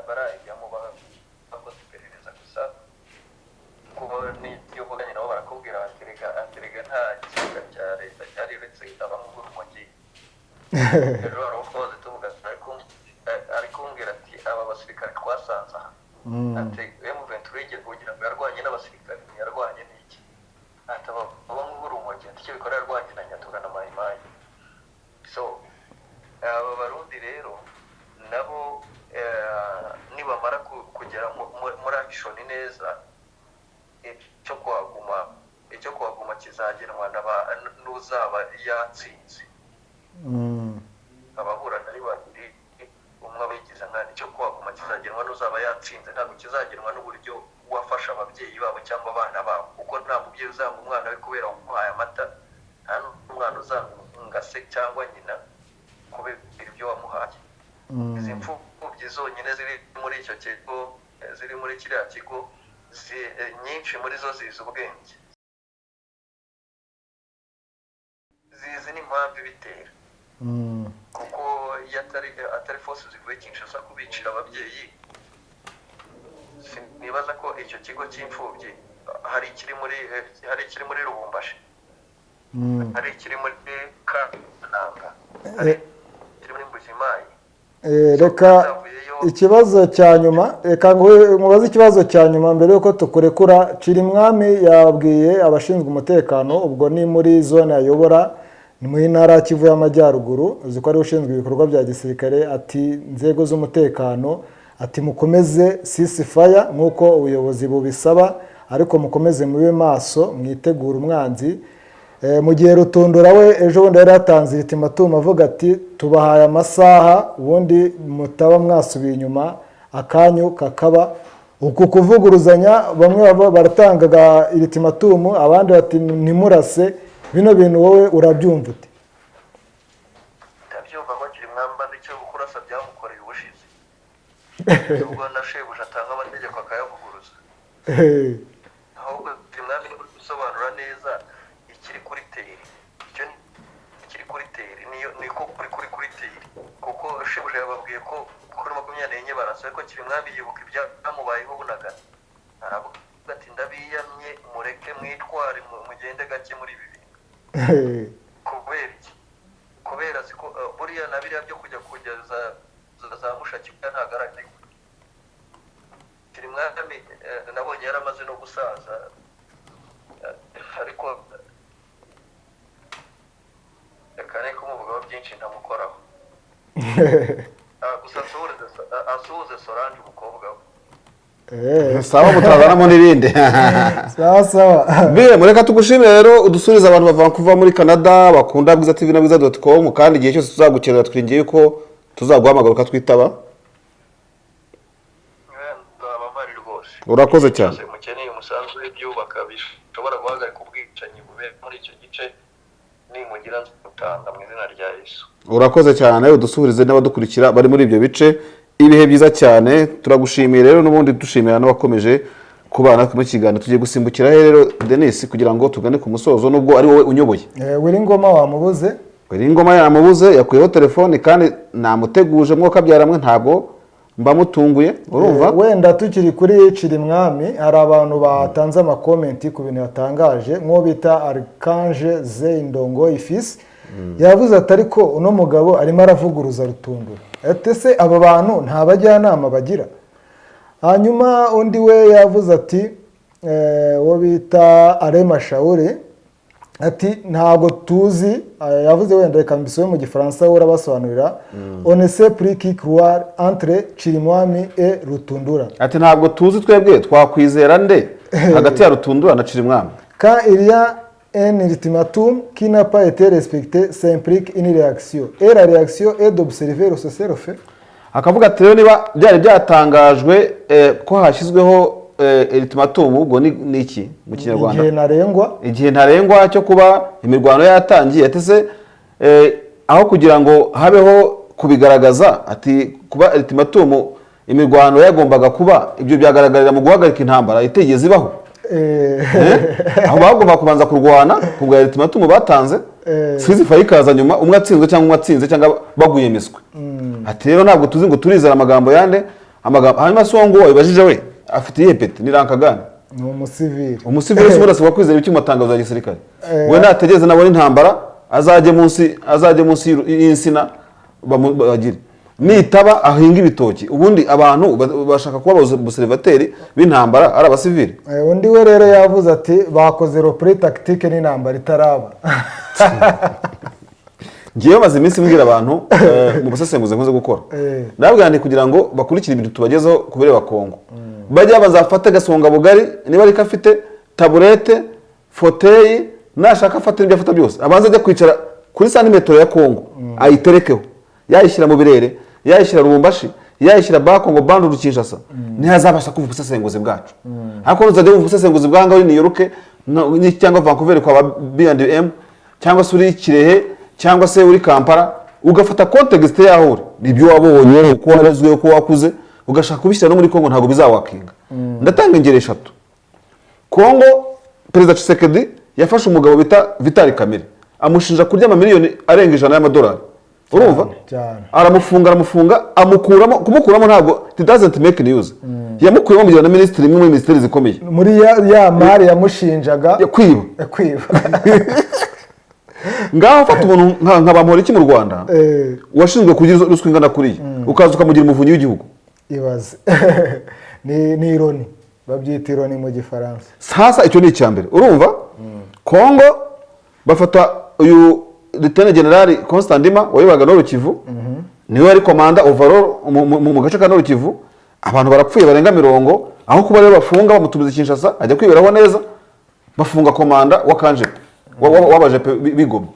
barajyamo bakoze iperereza gusa, kuko n'iyo uvuganye nabo barakubwira bati rega nta kibuga cya leta cyari uretse abanyurumogi. Ejo hari uwo twahoze tuvuga ari kumbwira ati aba basirikare twasanze aha, ati M23 kugira ngo yarwanye n'abasirikare ntiyarwanye n'iki, ati abanyurumogi ati icyo bikora yarwanye na Nyatura na Mayimayi. So aba barundi rero nabo nibamara kugera muri action neza, icyo kuhaguma kizagenwa n'uzaba yatsinze. Ababurana ari babiri, umwe abigize nkana, icyo kuhaguma kizagenwa n'uzaba yatsinze, ntabwo kizagenwa n'uburyo wafasha ababyeyi babo cyangwa abana babo, kuko nta mubyeyi uzanga umwana we kubera wamuhaye amata, nta n'umwana uzanga se cyangwa nyina kubera ibyo wamuhaye. Izi mfubyi zonyine ziri muri icyo kigo, ziri muri kiriya kigo, nyinshi muri zo zizi ubwenge, zizi n'impamvu ibitera. Kuko iyo atari force zivuye Kinshasa kubicira ababyeyi, nibaza ko icyo kigo cy'imfubyi hari ikiri muri Lubumbashi, hari ikiri muri Kananga, hari ikiri muri Mbujimayi. Reka ikibazo cya nyuma, reka nkubaze ikibazo cya nyuma mbere y'uko tukurekura. Cirimwami yabwiye abashinzwe umutekano, ubwo ni muri zone ayobora, ni muri ntara ya Kivu y'Amajyaruguru, uzi ko ari ushinzwe ibikorwa bya gisirikare, ati inzego z'umutekano, ati mukomeze ceasefire nk'uko ubuyobozi bubisaba, ariko mukomeze mube maso, mwitegure umwanzi. Mu gihe Rutundura we ejo bundi yari yatanze ultimatum avuga ati tubahaye amasaha, ubundi mutaba mwasubiye inyuma akanyu kakaba. Uku kuvuguruzanya, bamwe baratangaga ultimatum, abandi bati ntimurase. Bino bintu wowe urabyumva ute? Ndabyumva ko Kirimwamba icyo kurasa byamukoreye ubushize, ubwo na shebuja atanga amategeko akayavuguruza. Ahubwo Kirimwami uri gusobanura neza ikiri kuri terrain, icyo ni ikiri kuri terrain, niyo niko kuri terrain, kuko shebuja yababwiye ko kuri 24 barasa, ariko Kirimwami yibuka ibyamubayeho Bunagana, aravuga ati ndabiyamye, mureke mwitware, mugende gake muri ibi bintu. Kubera iki? Kubera azi ko buriya na biriya byo kujya kugeza za Mushaki ntabwo arajya. Kirimwami nabonye yaramaze no gusaza, ariko reka ne kumuvugaho byinshi, ntamukoraho. Gusa asuhuze Solange umukobwa we. Sawa, mutazanamo n'ibindi. Sawa sawa. Biye mureka tugushimire rero, udusubize abantu bava kuva muri Canada bakunda Bwiza TV na bwiza.com, kandi igihe cyose tuzagukenera twiringiye yuko tuzaguhamagara ukatwitaba. Nzaba mpari rwose. Urakoze cyane. Cyose mukeneye umusanzu w'ibyubaka bishobora guhagarika ubwicanyi bubera muri icyo gice, nimugira nzatanga mu izina rya Yesu. Urakoze cyane, udusuhurize n'abadukurikira bari muri ibyo bice. Ibihe byiza cyane, turagushimiye rero, n'ubundi dushimira n'abakomeje kubana natwe muri kiganiro. Tugiye gusimbukira he rero, Denis, kugira ngo tugane ku musozo, nubwo ari wowe unyoboye? Willy Ngoma wamubuze. Ngoma yamubuze, yakuyeho telefoni kandi namuteguje mwuka abyaramwe, ntabwo mbamutunguye, urumva. Wenda tukiri kuri Cirimwami, hari abantu batanze amakomenti ku bintu yatangaje, nk'uwo bita Arikanje Zeyindongo Ifisi yavuze ati ariko uno mugabo arimo aravuguruza Rutundura, ati se aba bantu nta bajyanama bagira? Hanyuma undi we yavuze ati uwo bita Arema Shauri ati ntabwo tuzi, yavuze, wenda reka mbisome mu Gifaransa, we urabasobanurira: on ne sait plus qui croire entre Cirimwami et Rutundura. Ati ntabwo tuzi twebwe twakwizera nde hagati ya Rutundura na Cirimwami. Quand il y a un ultimatum qui n'a pas été respecté, ça implique une réaction, et la réaction est d'observer le cessez-le-feu. Akavuga ati rero niba byari byatangajwe ko hashyizweho ultimatum, ubwo ni iki mu Kinyarwanda? Igihe ntarengwa. Igihe ntarengwa cyo kuba imirwano yatangiye, ati se aho kugira ngo habeho kubigaragaza, ati kuba ultimatum imirwano yagombaga kuba, ibyo byagaragarira mu guhagarika intambara itigeze ibaho. Aho bagomba kubanza kurwana ku bwa ultimatum batanze, ceasefire ikaza nyuma, umwe atsinzwe cyangwa umwe atsinze cyangwa baguye miswi. Ati rero ntabwo tuzi ngo turizera amagambo yande, amagambo. Hanyuma se uwo nguwo wabibajije we afite iyihe peti? Ni rankagani? Ni umusivili. Umusivili wese ubundi asabwa kwizera ibiki mu matangazo ya gisirikare? We nategereze nabona intambara, azajye munsi y'insina bagire nitaba ahinga ibitoki. Ubundi abantu bashaka kuba abaserivateri b'intambara ari abasivili. Undi we rero yavuze ati bakoze repli tactique n'intambara itaraba. Ngewe maze iminsi mbwira abantu mu busesenguzi nkunze gukora, ndababwira nti kugira ngo bakurikire ibintu tubagezeho ku bireba Kongo, bajya bazafate gasonga bugari, niba ariko afite taburete, fauteuil, nashaka afate n'ibyo afata byose, abanze ajya kwicara kuri santimetero ya Kongo, ayiterekeho, yayishyira mu Birere, yayishyira Lubumbashi, yayishyira Bakongo, Bandundu, Kinshasa, ntihazabasha kumva ubusesenguzi bwacu. Ariko nuzajya wumva ubusesenguzi bwa ngaho uri New York cyangwa Vancouver kwa B&M, cyangwa se uri Kirehe, cyangwa se uri Kampala, ugafata context yaho uri, ibyo wabonye, uko warezwe, uko wakuze, ugashaka kubishyira no muri Kongo, ntabwo bizawakinga. Ndatanga ingero eshatu. Kongo, Perezida Tshisekedi yafashe umugabo bita Vital Kamerhe, amushinja kurya amamiliyoni arenga 100 y'amadolari. Urumva? Cyane. Aramufunga, aramufunga, amukuramo. Kumukuramo ntabwo, it doesn't make news. Yamukuyemo amugira na minisitiri, imwe muri minisiteri zikomeye. Muri ya mari yamushinjaga. Ya kwiba. Kwiba. Ngaho fata umuntu nka Bamporiki mu Rwanda, washinzwe kugira ruswa ingana kuriya, ukaza ukamugira umuvunyi w'igihugu. Ibaze, ni ironie, babyita ironie mu Gifaransa. Sasa icyo ni icya mbere. Urumva, Kongo bafata uyu Lieutenant General Constant Ndima wayoboraga Nord Kivu, niwe wari commander overall mu gace ka Nord Kivu. Abantu barapfuye barenga 40. Aho kuba rero bafunga, bamutumiza i Kinshasa, ajya kwiberaho neza, bafunga commander wa kanjepe w'abajepe b'Igoma.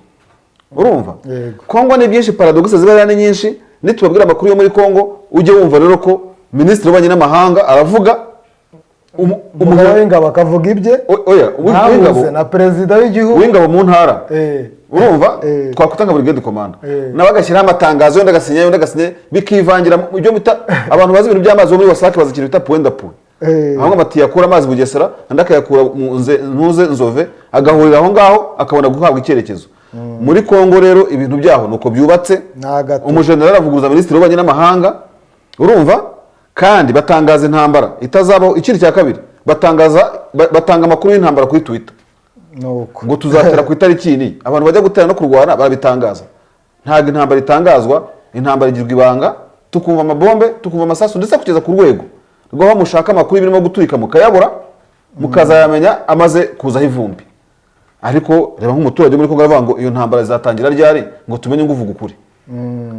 Urumva? Yego. Kongo ni byinshi, paradoxe ziba ari nyinshi. Nitubabwira amakuru yo muri Kongo, ujye wumva rero ko minisitiri w'ububanyi n'amahanga aravuga Umugaba w'ingabo akavuga ibye. Oya, ntahuze w'ingabo na perezida w'igihugu. W'ingabo mu ntara. Urumva? Twakwita nka brigade commander. Nawe agashyiraho amatangazo, yenda agasinya, yenda agasinya, bikivangira mu byo bita, abantu bazi ibintu by'amazi bo muri WASAC bazi ikintu bita point d'appui. Aho ngo amatiyo akura amazi Bugesera, andi akayakura mu Ntuze Nzove, agahurira aho ngaho, akabona guhabwa icyerekezo. Muri Kongo rero ibintu byaho nuko byubatse. Ni agato. Umujenerali avuguruza minisitiri w'ububanyi n'amahanga. Urumva? Kandi batangaza intambara itazabaho. Ikindi cya kabiri, batangaza batanga amakuru y'intambara kuri Twitter. Nuko. Ngo tuzatera ku itariki iyi n'iyi. Abantu bajya gutera no kurwana barabitangaza? Ntabwo intambara itangazwa, intambara igirwa ibanga, tukumva amabombe, tukumva amasasu, ndetse kugeza ku rwego rw'aho mushaka amakuru birimo guturika mukayabura, mukazayamenya amaze kuzaho ivumbi. Ariko reba nk'umuturage wo muri Kongo aravuga ngo iyo ntambara izatangira ryari, ngo tumenye ngo uvuga ukuri.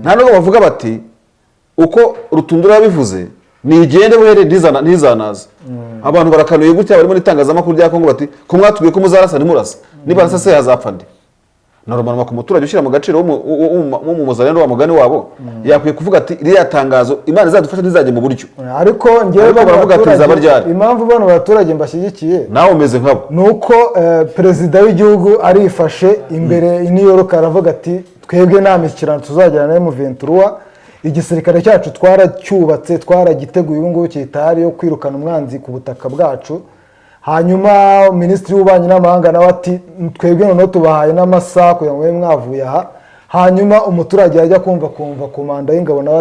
Nta nubwo bavuga bati uko Rutundura yabivuze nigende buhere, ntizanaze. Abantu barakanuye gutya, barimo n'itangazamakuru rya Kongo, bati ko mwatubwiye ko muzarasa ntimurasa, nibarasa se hazapfa nde? Normalement ku muturage ushyira mu gaciro wo mu muzarendo wa mugani wabo, yakwiye kuvuga ati ririya tangazo Imana izadufasha ntizajye mu buryo. Ariko ngewe Ariko bano baravuga ati baturage, bizaba ryari? Impamvu bano baturage mbashyigikiye Nawe umeze nkabo. ni uko perezida w'igihugu arifashe imbere i New York, aravuga ati twebwe nta mishyikirano tuzajyana na M23, igisirikare cyacu twaracyubatse, twaragiteguye, ubu ngubu kitahari yo kwirukana umwanzi ku butaka bwacu. Hanyuma minisitiri w'ububanyi n'amahanga nawe ati twebwe noneho tubahaye n'amasaha kugira ngo mube mwavuye aha. Hanyuma umuturage yajya kumva kumva commander y'ingabo nawe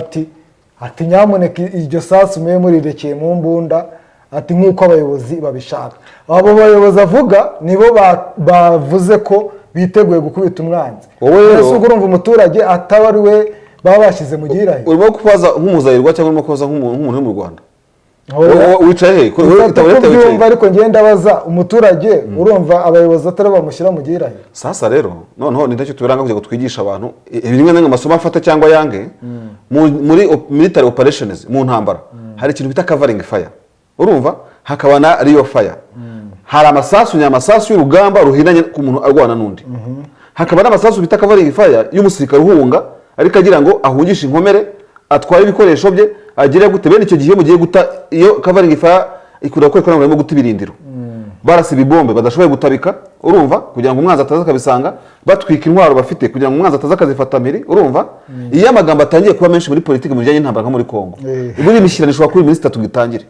ati nyamuneka iryo sasu mube murirekeye mu mbunda, ati nk'uko abayobozi babishaka. Abo bayobozi avuga nibo bavuze ko biteguye gukubita umwanzi. Wowe rero- Ese ubwo urumva umuturage ataba ari we baba bashyize mu gihirahiro? Urimo kubaza nk'umuzayirwa cyangwa urimo kubaza nk'umuntu uri mu Rwanda? Oya. Wowe wicaye he? Ufata Itaburete uko wicaye ubyumva, ariko ngenda ndabaza umuturage, urumva abayobozi atari bamushyira mu gihirahiro? Sasa rero noneho ni nacyo tubiranga kugira ngo twigishe abantu rimwe na rimwe amasomo afata cyangwa yange. Muri military operations, mu ntambara, hari ikintu bita covering fire, urumva, hakaba na real fire. Hari amasasu nyamasasu y'urugamba ruhinanye ku muntu arwana n'undi, hakaba n'amasasu bita covering fire y'umusirikare uhunga, ariko agira ngo ahungishe inkomere, atware ibikoresho bye, agire gute. Bene icyo gihe iyo mugiye guta, iyo covering fire ikunda gukoreshwa n'abantu barimo guta ibirindiro, barasa ibibombe badashoboye gutabika, urumva, kugira ngo umwanzi ataza akabisanga, batwika intwaro bafite kugira ngo umwanzi ataza akazifata mpiri. Urumva, iyo amagambo atangiye kuba menshi muri politiki mu bijyanye n'intambara nko muri Kongo, buriya imishyikirano ishobora kuba iminsi 3 ngo itangire.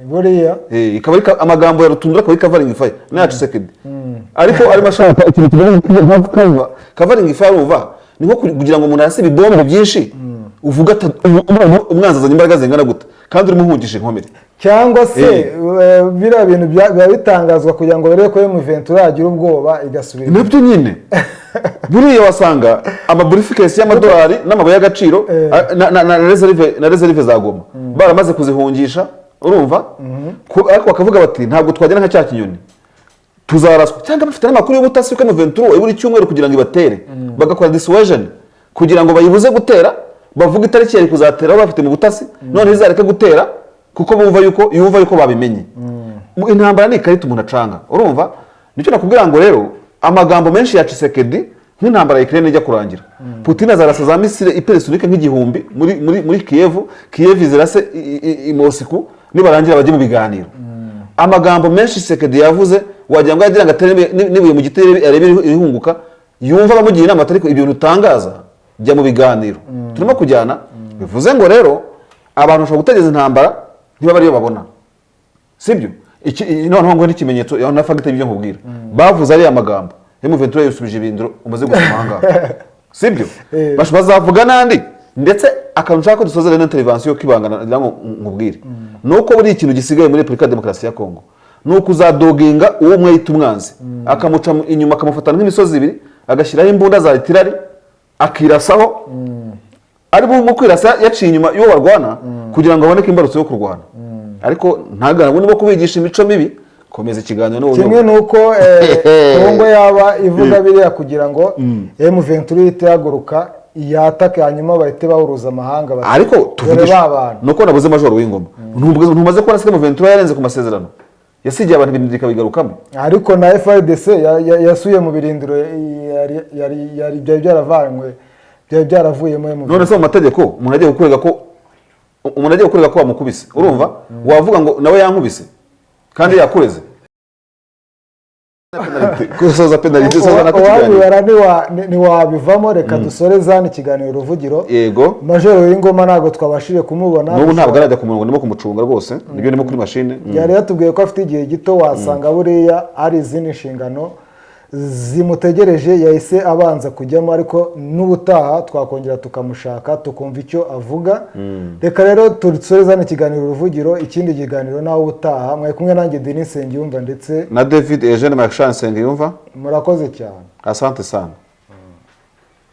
Buriya. Ikaba ari amagambo ya Rutundura akaba ari covering fire n'aya Tshisekedi, ariko arimo ashaka ikintu kimeze nka covering fire. Urumva, ni nko kugira ngo umuntu arase ibibombe byinshi, uvuga ati umwanzi azanye imbaraga zingana gute, kandi urimo uhungisha inkomere. Cyangwa se biriya bintu biba bitangazwa kugira ngo barebe ko M23 yagira ubwoba igasubira inyuma. Nabyo nyine, buriya wasanga amabriefcase y'amadolari n'amabuye y'agaciro na réserve za Goma baramaze kuzihungisha. Urumva? Ariko bakavuga bati ntabwo twagera nka cya kinyoni, tuzaraswa. Cyangwa bafite n'amakuru y'ubutasi ko M23 ibura icyumweru kugira ngo ibatere, bagakora dissuasion kugira ngo bayibuze gutera, bavuga itariki yari kuzatera bafite mu butasi, none izareke gutera kuko bumva yuko yumva yuko babimenye. Intambara ni ikarita umuntu acanga. Urumva, nicyo nakubwira ngo rero amagambo menshi ya Tshisekedi, nk'intambara ya Ukraine ijya kurangira, Putin azarasa za missile hypersonique nk'igihumbi muri Kiev, Kiev zirase i Moscow, nibarangira bajye mu biganiro. Amagambo menshi Tshisekedi yavuze, wagira ngo yagira ngo atere n'ibuye mu giti arebe irihunguka, yumva abamugira inama atari ibintu utangaza, jya mu biganiro turimo kujyana. Bivuze ngo rero abantu bashobora gutegereza intambara ntibabe ariyo babona, sibyo? Noneho ngo n'ikimenyetso na fact y'ibyo nkubwira, bavuze ariya magambo, M23 yusubije ibindiro umaze gusoma aha ngaha. Sibyo? Eh. Bazavuga n'andi. Ndetse akantu nshaka ko dusoza rero, intervention kibanga nagira ngo nkubwire, ni uko buri ikintu gisigaye muri Repubulika ya Demokarasi ya Kongo ni ukuzadoginga uwo umwe yita umwanzi, akamuca inyuma, akamufatana nk'imisozi ibiri, agashyiraho imbunda za artillery, akirasaho, ari mu kwirasa yaciye inyuma y'uwo barwana kugira ngo haboneke imbarutso yo kurwana. Ariko ntagaragara ndimo kubigisha imico mibi. Komeza ikiganiro n'ubu. Kimwe nuko Kongo yaba ivuga biriya kugira ngo M23 ihite ihaguruka yatake, hanyuma bahite bahuruza amahanga bati, Ariko "Dore tuvugisha ba bantu." Nuko nabuze majoro w'ingoma. Ntumaze kubona se Ventura yarenze ku masezerano yasigiye abantu, ibintu bikabigarukamo? Ariko na FARDC yasuye mu birindiro yari byari byaravanywe, byari byaravuyemo M23. None se mu mategeko, umuntu agiye kukurega ko wamukubise, urumva wavuga ngo nawe yankubise kandi yakureze? Gusoza penalty, soza nako kiganiro. Uwabibara ntiwabivamo. Reka dusoreze hano ikiganiro Uruvugiro. Yego. Majoro w'ingoma ntabwo twabashije kumubona. N'ubu ntabwo arajya ku murongo, ndimo kumucunga rwose, nibyo, ndimo kuri mashine. Yari yatubwiye ko afite igihe gito, wasanga buriya hari izindi nshingano zimutegereje yahise abanza kujyamo, ariko n'ubutaha twakongera tukamushaka tukumva icyo avuga. Reka rero dusoreze hano ikiganiro Uruvugiro. Ikindi kiganiro nawe ubutaha. Mwari kumwe nanjye Denis Nsengiyumva ndetse na David Eugene Marshal Nsengiyumva. Murakoze cyane. Asante sana.